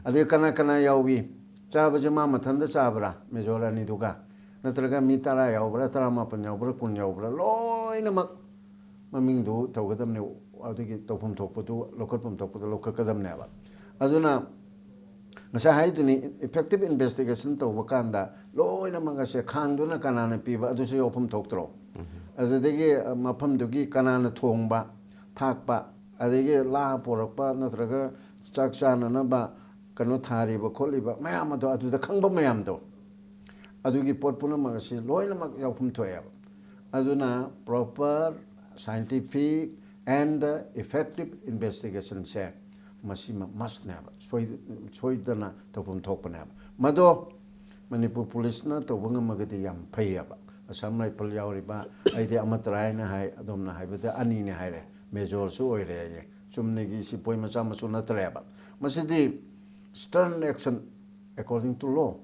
ꯑꯗꯩ ꯀꯅꯥ ꯀꯅꯥ ꯌꯥꯎꯏ? ꯆꯥꯕꯁꯦ ꯃꯥ ꯃꯊꯟꯇ ꯆꯥꯕ꯭ꯔꯥ ꯃꯦꯖꯣꯔ ꯑꯅꯤꯗꯨꯒ? ꯅꯠꯇ꯭ꯔꯒ ꯃꯤ ꯇꯔꯥ ꯌꯥꯎꯕ꯭ꯔꯥ, ꯇꯔꯥꯃꯥꯄꯟ ꯌꯥꯎꯕ꯭ꯔꯥ, ꯀꯨꯟ ꯌꯥꯎꯕ꯭ꯔꯥ? ꯂꯣꯏꯅꯃꯛ ꯃꯃꯤꯡꯗꯨ ꯇꯧꯒꯗꯕꯅꯦ, ꯑꯗꯨꯒꯤ ꯇꯧꯐꯝ ꯊꯣꯛꯄꯗꯨ, ꯂꯧꯈꯠꯐꯝ ꯊꯣꯛꯄꯗꯨ ꯂꯧꯈꯠꯀꯗꯕꯅꯦꯕ꯫ ꯑꯗꯨꯅ ꯉꯁꯥꯏ ꯍꯥꯏꯗꯨꯅꯤ, ꯏꯐꯦꯛꯇꯤꯞ ꯏꯟꯚꯦꯁꯇꯤꯒꯦꯁꯟ ꯇꯧꯕ ꯀꯥꯟꯗ ꯂꯣꯏꯅꯃꯛ ꯑꯁꯦ ꯈꯥꯡꯗꯨꯅ ꯀꯅꯥꯅ ꯄꯤꯕ ꯑꯗꯨꯁꯨ ꯌꯥꯎꯐꯝ ꯊꯣꯛꯇ꯭ꯔꯣ? ꯑꯗꯨꯗꯒꯤ, ꯑ, ꯃꯐꯝꯗꯨꯒꯤ ꯀꯅꯥꯅ ꯊꯣꯡꯕ ꯊꯥꯛꯄ, ꯑꯗꯒꯤ ꯂꯥ ꯄꯣꯔꯛꯄ ꯅꯠꯇ꯭ꯔꯒ ꯆꯥꯛ ꯆꯥꯅꯅꯕ ꯀꯩꯅꯣ ꯊꯥꯔꯤꯕ ꯈꯣꯠꯂꯤꯕ ꯃꯌꯥꯝ ꯑꯗꯣ, ꯑꯗꯨꯗ ꯈꯪꯕ ꯃꯌꯥꯝꯗꯣ, ꯑꯗꯨꯒꯤ ꯄꯣꯠ ꯄꯨꯝꯅꯃꯛ ꯑꯁꯤ ꯂꯣꯏꯅꯃꯛ ꯌꯥꯎꯐꯝ ꯊꯣꯛꯑꯦꯕ꯫ ꯑꯗꯨꯅ proper scientific and effective investigationꯁꯦ ꯃꯁꯤꯃ mustꯅꯦꯕ, ꯁꯣꯏ-, ꯁꯣꯏꯗꯅ ꯇꯧꯐꯝ ꯊꯣꯛꯄꯅꯦꯕ꯫ ꯃꯗꯣ ꯃꯅꯤꯄꯨꯔ ꯄꯨꯂꯤꯁꯅ ꯇꯧꯕ ꯉꯝꯃꯒꯗꯤ ꯌꯥꯝ ꯐꯩꯌꯦꯕ꯫ ꯑꯁꯥꯝ ꯔꯥꯏꯐꯜ ꯌꯥꯎꯔꯤꯕ, ꯑꯩꯗꯤ ꯑꯃꯠꯇ ꯍꯥꯏꯅ ꯍꯥꯏ, ꯑꯗꯣꯝꯅ ꯍꯥꯏꯕꯗ ꯑꯅꯤꯅꯦ ꯍꯥꯏꯔꯦ, ꯃꯦꯖꯣꯔꯁꯨ ꯑꯣꯏꯔꯦ ꯍꯥꯏꯌꯦ꯫ ꯆꯨꯝꯅꯒꯤ ꯁꯤꯄꯣꯏ ꯃꯆꯥ ꯃꯁꯨ ꯅꯠꯇ꯭ꯔꯦꯕ꯫ ꯃꯁꯤꯗꯤ stern action according to law꯫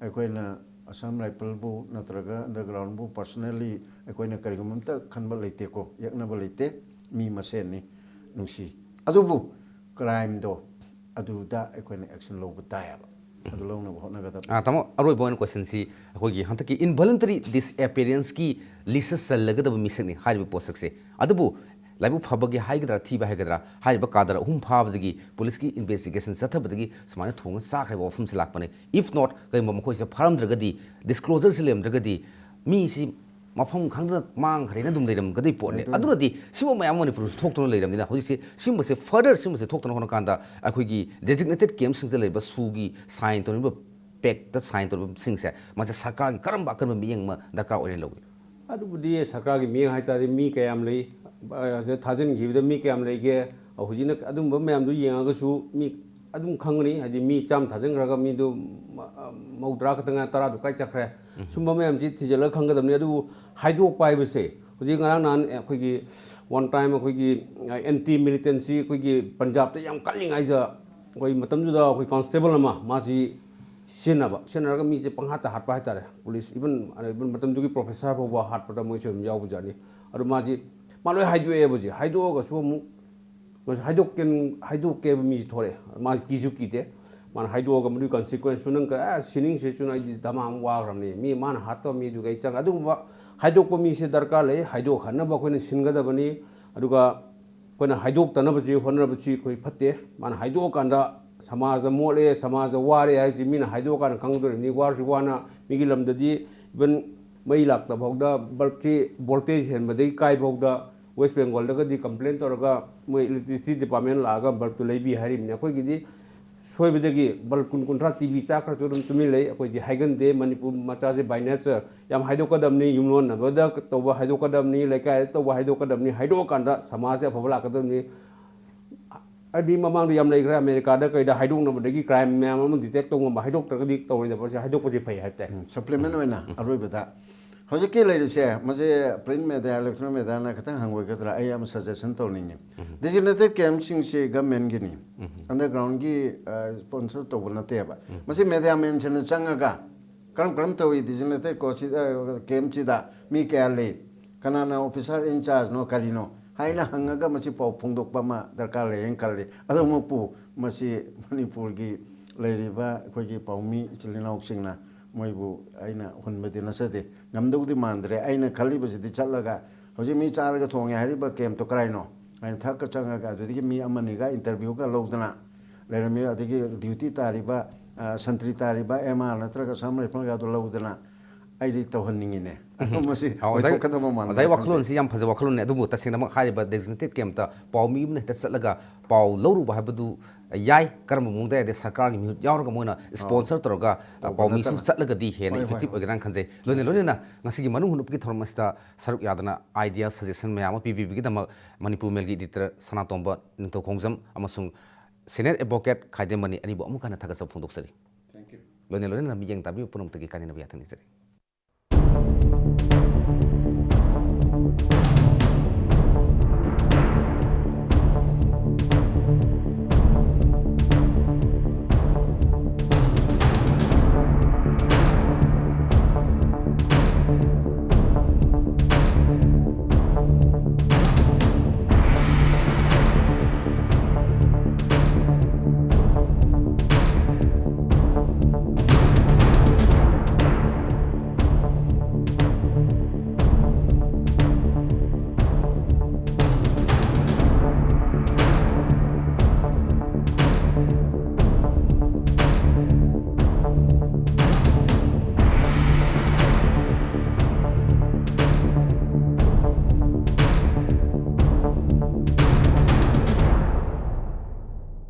ꯑꯩꯈꯣꯏꯅ ꯑꯁꯥꯝ ꯔꯥꯏꯐꯜꯕꯨ ꯅꯠꯇ꯭ꯔꯒ ꯑꯟꯗꯔꯒ꯭ꯔꯥꯎꯟꯕꯨ personally ꯑꯩꯈꯣꯏꯅ ꯀꯔꯤꯒꯨꯝꯕ ꯑꯝꯇ ꯈꯟꯕ ꯂꯩꯇꯦꯀꯣ, ꯌꯦꯛꯅꯕ ꯂꯩꯇꯦ, ꯃꯤ ꯃꯁꯦꯟꯅꯤ, ꯅꯨꯡꯁꯤ꯫ ꯑꯗꯨꯕꯨ crimeꯗꯣ ꯑꯗꯨꯗ ꯑꯩꯈꯣꯏꯅ action ꯂꯧꯕ ꯇꯥꯏꯌꯦꯕ꯫ ꯑꯗꯨ ꯂꯧꯅꯕ ꯍꯣꯠꯅꯒꯗꯕꯅꯤ꯫ ꯑꯥ, ꯇꯥꯃꯣ, ꯑꯔꯣꯏꯕ ꯑꯣꯏꯅ questionꯁꯤ ꯑꯩꯈꯣꯏꯒꯤ ꯍꯟꯗꯛꯀꯤ involuntary disappearanceꯀꯤ listꯇ ꯆꯜꯂꯒꯗꯕ ꯃꯤꯁꯛꯅꯤ ꯍꯥꯏꯔꯤꯕ ꯄꯣꯠꯁꯛꯁꯦ꯫ ꯑꯗꯨꯕꯨ ꯂꯥꯏꯕꯛ ꯐꯕꯒꯤ ꯍꯥꯏꯒꯗ꯭ꯔꯥ, ꯊꯤꯕ ꯍꯥꯏꯒꯗ꯭ꯔꯥ, ꯍꯥꯏꯔꯤꯕ ꯀꯥꯗꯔ ꯑꯍꯨꯝ ꯐꯥꯕꯗꯒꯤ ꯄꯨꯂꯤꯁꯀꯤ investigation ꯆꯠꯊꯕꯗꯒꯤ ꯁꯨꯃꯥꯏꯅ ꯊꯣꯡꯉ ꯆꯥꯈ꯭ꯔꯦꯕ ꯋꯥꯐꯝꯁꯦ ꯂꯥꯛꯄꯅꯦ꯫ If not, ꯀꯔꯤꯒꯨꯝꯕ ꯃꯈꯣꯏꯁꯦ ꯐꯥꯔꯝꯗ꯭ꯔꯒꯗꯤ, disclosureꯁꯦ ꯂꯩꯔꯝꯗ꯭ꯔꯒꯗꯤ, ꯃꯤꯁꯤ ꯃꯐꯝ ꯈꯪꯗꯅ ꯃꯥꯡꯈ꯭ꯔꯦꯅ ꯑꯗꯨꯝ ꯂꯩꯔꯝꯒꯗꯣꯏ ꯄꯣꯠꯅꯦ꯫ ꯑꯗꯨꯅꯤ꯫ ꯑꯗꯨꯅꯗꯤ ꯁꯤꯒꯨꯝꯕ ꯃꯌꯥꯝ ꯑꯃ ꯃꯅꯤꯄꯨꯔꯁꯨ ꯊꯣꯛꯇꯨꯅ ꯂꯩꯔꯕꯅꯤꯅ ꯍꯧꯖꯤꯛꯁꯦ ꯁꯤꯒꯨꯝꯕꯁꯦ further ꯁꯤꯒꯨꯝꯕꯁꯦ ꯊꯣꯛꯇꯅ ꯍꯣꯠꯅꯀꯥꯟꯗ ꯑꯩꯈꯣꯏꯒꯤ designated campꯁꯤꯡꯗ ꯂꯩꯔꯤꯕ ꯁꯨꯒꯤ sign ꯇꯧꯔꯤꯕ, pactꯇ sign ꯇꯧꯔꯤꯕꯁꯤꯡꯁꯦ ꯃꯁꯦ ꯁꯔꯀꯥꯔꯒꯤ ꯀꯔꯝꯕ ꯑꯀꯟꯕ ꯃꯤꯠꯌꯦꯡ ꯑꯃ ꯗꯔꯀꯥꯔ ꯑꯣꯏꯔꯦꯅ ꯂꯧꯏ? ꯑꯗꯨꯕꯨꯗꯤ ꯁꯔꯀꯥꯔꯒꯤ ꯃꯤꯠꯌꯦꯡ ꯍꯥꯏꯇꯥꯔꯗꯤ ꯃꯤ ꯀꯌꯥꯝ ꯂꯩ, ꯑ, ꯊꯥꯖꯤꯟꯈꯤꯕꯗ ꯃꯤ ꯀꯌꯥꯝ ꯂꯩꯒꯦ, ꯍꯧꯖꯤꯛꯅ ꯑꯗꯨꯝꯕ ꯃꯌꯥꯝꯗꯨ ꯌꯦꯡꯉꯒꯁꯨ ꯃꯤ ꯑꯗꯨꯝ ꯈꯪꯒꯅꯤ꯫ ꯍꯥꯏꯗꯤ ꯃꯤ ꯆꯥꯝꯃ ꯊꯥꯖꯤꯟꯈ꯭ꯔꯒ ꯃꯤꯗꯨ ꯃ-, ꯑ, ꯃꯧꯗ꯭ꯔꯥ ꯈꯛꯇ ꯉꯥꯏ, ꯇꯔꯥꯗꯨ ꯀꯥꯏ ꯆꯠꯈ꯭ꯔꯦ? ꯁꯨꯝꯕ ꯃꯌꯥꯝꯁꯤ ꯊꯤꯖꯤꯜꯂꯒ ꯈꯪꯒꯗꯕꯅꯤ꯫ ꯑꯗꯨꯕꯨ ꯍꯥꯏꯗꯣꯛꯄ ꯍꯥꯏꯕꯁꯦ, ꯍꯧꯖꯤꯛ ꯉꯔꯥꯡ ꯅꯍꯥꯟ ꯑꯩꯈꯣꯏꯒꯤ one time ꯑꯩꯈꯣꯏꯒꯤ ꯑꯦꯟꯇꯤ ꯃꯤꯂꯤꯇꯦꯟꯁꯤ ꯑꯩꯈꯣꯏꯒꯤ ꯄꯟꯖꯥꯕꯇ ꯌꯥꯝ ꯀꯜꯂꯤꯉꯩꯗ, ꯑꯩꯈꯣꯏ ꯃꯇꯝꯗꯨꯗ ꯑꯩꯈꯣꯏ ꯀꯣꯟꯁꯇꯦꯕꯜ ꯑꯃ ꯃꯥꯁꯤ ꯁꯤꯖꯤꯟꯅꯕ, ꯁꯤꯖꯤꯟꯅꯔꯒ ꯃꯤꯁꯦ ꯄꯪꯍꯥꯠꯇ ꯍꯥꯠꯄ ꯍꯥꯏꯇꯥꯔꯦ꯫ ꯄꯨꯂꯤꯁ, even, even ꯃꯇꯝꯗꯨꯒꯤ ꯄ꯭ꯔꯣꯐꯦꯁꯔ ꯐꯥꯎꯕ ꯍꯥꯠꯄꯗ ꯃꯣꯏꯁꯨ ꯑꯗꯨꯝ ꯌꯥꯎꯕꯖꯥꯠꯅꯤ꯫ ꯑꯗꯨ ꯃꯥꯁꯤ, ꯃꯥ ꯂꯣꯏ ꯍꯥꯏꯗꯣꯛꯑꯦꯕ ꯍꯧꯖꯤꯛ꯫ ꯍꯥꯏꯗꯣꯛꯑꯒꯁꯨ ꯑꯃꯨꯛ ꯃꯥꯁꯤ ꯍꯥꯏꯗꯣꯛꯀꯦ, ꯍꯥꯏꯗꯣꯛꯀꯦꯕ ꯃꯤꯁꯤ ꯊꯣꯔꯛꯑꯦ꯫ ꯃꯥ ꯀꯤꯁꯨ ꯀꯤꯗꯦ꯫ ꯃꯥꯅ ꯍꯥꯏꯗꯣꯛꯑꯒ ꯃꯗꯨꯒꯤ ꯀꯟꯁꯤꯀ꯭ꯋꯦꯟꯁꯁꯨ ꯅꯪ ꯀ-, ꯑꯦ, ꯁꯤꯅꯤꯡꯁꯤꯁꯨ ꯑꯩꯗꯤ ꯗꯃꯥ ꯑꯃ ꯋꯥꯈ꯭ꯔꯕꯅꯤ꯫ ꯃꯤ ꯃꯥꯅ ꯍꯥꯠꯇꯕ ꯃꯤꯗꯨꯒ ꯑꯩ ꯆꯪ-, ꯑꯗꯨꯒꯨꯝꯕ ꯍꯥꯏꯗꯣꯛꯄ ꯃꯤꯁꯦ ꯗꯔꯀꯥꯔ ꯂꯩ꯫ ꯍꯥꯏꯗꯣꯛꯍꯟꯅꯕ ꯑꯩꯈꯣꯏꯅ ꯁꯤꯟꯒꯗꯕꯅꯤ꯫ ꯑꯗꯨꯒ ꯑꯩꯈꯣꯏꯅ ꯍꯥꯏꯗꯣꯛꯇꯅꯕꯁꯤ ꯍꯣꯠꯅꯕꯁꯤ ꯑꯩꯈꯣꯏ ꯐꯠꯇꯦ꯫ ꯃꯥꯅ ꯍꯥꯏꯗꯣꯛꯑꯀꯥꯟꯗ ꯁꯃꯥꯖ ꯃꯣꯠꯂꯦ, ꯁꯃꯥꯖ ꯋꯥꯔꯦ ꯍꯥꯏꯁꯤ ꯃꯤꯅ ꯍꯥꯏꯗꯣꯛꯑꯀꯥꯟꯗ ꯈꯪꯗꯣꯔꯤꯕꯅꯤ꯫ ꯋꯥꯔꯁꯨ ꯋꯥꯅ ꯃꯤꯒꯤ ꯂꯝꯗꯗꯤ even ꯃꯩ ꯂꯥꯛꯇ ꯐꯥꯎꯗ, ꯕꯜꯕꯁꯤ ꯚꯣꯜꯇꯦꯖ ꯍꯦꯟꯕꯗꯒꯤ ꯀꯥꯏ ꯐꯥꯎꯗ ꯋꯦꯁ ꯕꯦꯡꯒꯣꯜꯗꯒꯗꯤ ꯀꯝꯄ꯭ꯂꯦꯟ ꯇꯧꯔꯒ ꯃꯣꯏ ꯏꯂꯦꯛꯇ꯭ꯔꯤꯁꯤꯇꯤ ꯗꯤꯄꯥꯔꯠꯃꯦꯟ ꯂꯥꯛꯑꯒ ꯕꯜꯕꯇꯨ ꯂꯩꯕꯤ ꯍꯥꯏꯔꯤꯕꯅꯤ꯫ ꯑꯩꯈꯣꯏꯒꯤꯗꯤ ꯁꯣꯏꯕꯗꯒꯤ ꯕꯜꯕ ꯀꯨꯟ ꯀꯨꯟꯊ꯭ꯔꯥ ꯇꯤ ꯚꯤ ꯆꯥꯛꯈ꯭ꯔꯁꯨ ꯑꯗꯨꯝ ꯇꯨꯃꯤꯟ ꯂꯩ꯫ ꯑꯩꯈꯣꯏꯗꯤ ꯍꯥꯏꯒꯟꯗꯦ꯫ ꯃꯅꯤꯄꯨꯔ ꯃꯆꯥꯁꯦ by nature ꯌꯥꯝ ꯍꯥꯏꯗꯣꯛꯀꯗꯕꯅꯤ, ꯌꯨꯝꯂꯣꯟꯅꯕꯗ ꯇꯧꯕ ꯍꯥꯏꯗꯣꯛꯀꯗꯕꯅꯤ, ꯂꯩꯀꯥꯏꯗ ꯇꯧꯕ ꯍꯥꯏꯗꯣꯛꯀꯗꯕꯅꯤ꯫ ꯍꯥꯏꯗꯣꯛꯑꯀꯥꯟꯗ ꯁꯃꯥꯖꯁꯦ ꯑꯐꯕ ꯂꯥꯛꯀꯗꯕꯅꯤ꯫ ꯑꯗꯨꯗꯤ ꯃꯃꯥꯡꯗ ꯌꯥꯝ ꯂꯩꯈ꯭ꯔꯦ, ꯑꯃꯦꯔꯤꯀꯥꯗ ꯀꯩꯗ ꯍꯥꯏꯗꯣꯛꯅꯕꯗꯒꯤ ꯀ꯭ꯔꯥꯏꯝ ꯃꯌꯥꯝ ꯑꯃ ꯗꯤꯇꯦꯛ ꯇꯧꯕ ꯉꯝꯕ, ꯍꯥꯏꯗꯣꯛꯇ꯭ꯔꯒꯗꯤ ꯇꯧꯔꯣꯏꯗꯕꯁꯦ, ꯍꯥꯏꯗꯣꯛꯄꯁꯦ ꯐꯩ ꯍꯥꯏꯕ ꯇꯥꯏ꯫ ꯁꯄ꯭ꯂꯤꯃꯦꯟ ꯑꯣꯏꯅ ꯑꯔꯣꯏꯕꯗ ꯍꯧꯖꯤꯛꯀꯤ ꯂꯩꯔꯤꯁꯦ, ꯃꯁꯤ ꯄ꯭ꯔꯤꯟ ꯃꯦꯗꯤꯌꯥ, ꯏꯂꯦꯛꯇ꯭ꯔꯣꯅꯤꯛ ꯃꯦꯗꯤꯌꯥꯅ ꯈꯤꯇꯪ ꯍꯪꯒꯣꯏꯒꯗ꯭ꯔꯥ? ꯑꯩ ꯑꯃ ꯁꯖꯦꯁꯟ ꯇꯧꯅꯤꯡꯉꯤ꯫ ꯗꯤꯖꯤꯒꯅꯦꯇꯦꯠ ꯀꯦꯝꯞꯁꯤꯡꯁꯤ ꯒꯃꯦꯟꯒꯤꯅꯤ, ꯑꯟꯗꯔꯒ꯭ꯔꯥꯎꯟꯒꯤ ꯁ꯭ꯄꯣꯟꯁꯔ ꯇꯧꯕ ꯅꯠꯇꯦꯕ꯫ ꯃꯁꯤ ꯃꯦꯗꯤꯌꯥ ꯃꯦꯟꯁꯤꯡꯅ ꯆꯪꯉꯒ ꯀꯔꯝ ꯀꯔꯝ ꯇꯧꯏ, ꯗꯤꯖꯤꯒꯅꯦꯇꯦꯠ ꯀꯣꯔꯠꯁꯤꯗ, ꯀꯦꯝꯞꯁꯤꯗ ꯃꯤ ꯀꯌꯥ ꯂꯩ, ꯀꯅꯥꯅ ꯑꯣꯐꯤꯁꯥꯔ ꯏꯟꯆꯥꯔꯖꯅꯣ ꯀꯔꯤꯅꯣ ꯍꯥꯏꯅ ꯍꯪꯉꯒ ꯃꯁꯤ ꯄꯥꯎ ꯐꯣꯡꯗꯣꯛꯄ ꯑꯃ ꯗꯔꯀꯥꯔ ꯂꯩ ꯍꯥꯏꯅ ꯈꯜꯂꯤ꯫ ꯑꯗꯨꯃꯛꯄꯨ ꯃꯁꯤ ꯃꯅꯤꯄꯨꯔꯒꯤ ꯂꯩꯔꯤꯕ ꯑꯩꯈꯣꯏꯒꯤ ꯄꯥꯎꯃꯤ ꯏꯆꯤꯜ ꯏꯅꯥꯎꯁꯤꯡꯅ ꯃꯣꯏꯕꯨ ꯑꯩꯅ ꯍꯨꯟꯕꯗꯤ ꯅꯠꯆꯗꯦ꯫ ꯉꯝꯗꯧꯗꯤ ꯃꯥꯟꯗ꯭ꯔꯦ꯫ ꯑꯩꯅ ꯈꯜꯂꯤꯕꯁꯤꯗꯤ ꯆꯠꯂꯒ ꯍꯧꯖꯤꯛ ꯃꯤ ꯆꯥꯔꯒ ꯊꯣꯡꯉꯦ ꯍꯥꯏꯔꯤꯕ ꯀꯦꯝꯞꯇꯣ ꯀꯔꯥꯏꯅꯣ ꯍꯥꯏꯅ ꯊꯛꯀ ꯆꯪꯉꯒ ꯑꯗꯨꯗꯒꯤ ꯃꯤ ꯑꯃꯅꯤꯒ ꯏꯟꯇꯔꯚ꯭ꯌꯨꯒ ꯂꯧꯗꯅ ꯂꯩꯔꯝꯃꯤ꯫ ꯑꯗꯒꯤ ꯗ꯭ꯌꯨꯇꯤ ꯇꯥꯔꯤꯕ, ꯑ, ꯁꯟꯇ꯭ꯔꯤ ꯇꯥꯔꯤꯕ ꯑꯦꯝ ꯑꯥꯔ ꯅꯠꯇ꯭ꯔꯒ ꯑꯁꯥꯝ ꯔꯥꯏꯐꯜꯒꯗꯣ ꯂꯧꯗꯅ ꯑꯩꯗꯤ ꯇꯧꯍꯟꯅꯤꯡꯉꯤꯅꯦ꯫ ꯃꯁꯤ ꯑꯣ, ꯑꯣꯖꯥ- ꯑꯣꯏꯊꯣꯛꯀꯗꯕ ꯃꯥꯟꯕ꯭ꯔꯥ ꯑꯣꯖꯥꯒꯤ ꯈꯪꯗꯦ꯫ ꯋꯥꯈꯜꯂꯣꯟꯁꯤ ꯌꯥꯝ ꯐꯖꯕ ꯋꯥꯈꯜꯂꯣꯟꯅꯦ꯫ ꯑꯗꯨꯕꯨ ꯇꯁꯦꯡꯅꯃꯛ ꯍꯥꯏꯔꯤꯕ designated campꯇ ꯄꯥꯎ ꯃꯤ ꯑꯃꯅ ꯍꯦꯛꯇ ꯆꯠꯂꯒ ꯄꯥꯎ ꯂꯧꯔꯨꯕ ꯍꯥꯏꯕꯗꯨ ꯌꯥꯏ꯫ ꯀꯔꯝꯕ ꯃꯑꯣꯡꯗ ꯍꯥꯏꯔꯗꯤ ꯁꯔꯀꯥꯔꯒꯤ ꯃꯤꯍꯨꯠ ꯌꯥꯎꯔꯒ ꯃꯣꯏꯅ sponsor ꯇꯧꯔꯒ ꯑ, ꯇꯧꯕ ꯄꯥꯎꯃꯤꯁꯨ ꯅꯠꯇꯅ꯫ ꯆꯠꯂꯒꯗꯤ ꯍꯦꯟꯅ ꯍꯣꯏ, ꯍꯣꯏ, effective ꯍꯣꯏ꯫ ꯑꯣꯏꯒꯗ꯭ꯔꯥꯅ ꯈꯟꯖꯩ꯫ ꯂꯣꯏꯅ ꯂꯣꯏꯅꯅ ꯉꯁꯤꯒꯤ ꯃꯅꯨꯡ ꯍꯨꯠꯅ ꯄꯨꯛꯀꯤ ꯊꯧꯔꯝ ꯑꯁꯤꯗ ꯁꯔꯨꯛ ꯌꯥꯗꯅ idea suggestion ꯃꯌꯥꯝ ꯑꯃ ꯄꯤꯕꯤꯕꯒꯤꯗꯃꯛ ꯃꯅꯤꯄꯨꯔ ꯃꯦꯜꯒꯤ editor ꯁꯅꯥꯇꯣꯝꯕ ꯅꯤꯡꯊꯧ ꯈꯣꯡꯖꯝ ꯑꯃꯁꯨꯡ senior advocate ꯈꯥꯏꯗꯦꯝꯕꯅꯤ ꯑꯅꯤꯕꯨ ꯑꯃꯨꯛ ꯍꯟꯅ ꯊꯥꯒꯠꯆꯕ ꯐꯣꯡꯗꯣꯛꯆꯔꯤ꯫ ꯂꯣꯏꯅ ꯂꯣꯏꯅꯅ ꯃꯤꯠꯌꯦꯡ ꯇꯥꯕꯤꯕ ꯄꯨꯝꯅꯃꯛꯇꯒꯤ ꯀꯥꯏꯅꯅꯕ ꯌꯥꯊꯪ ꯅꯤꯖꯔꯤ꯫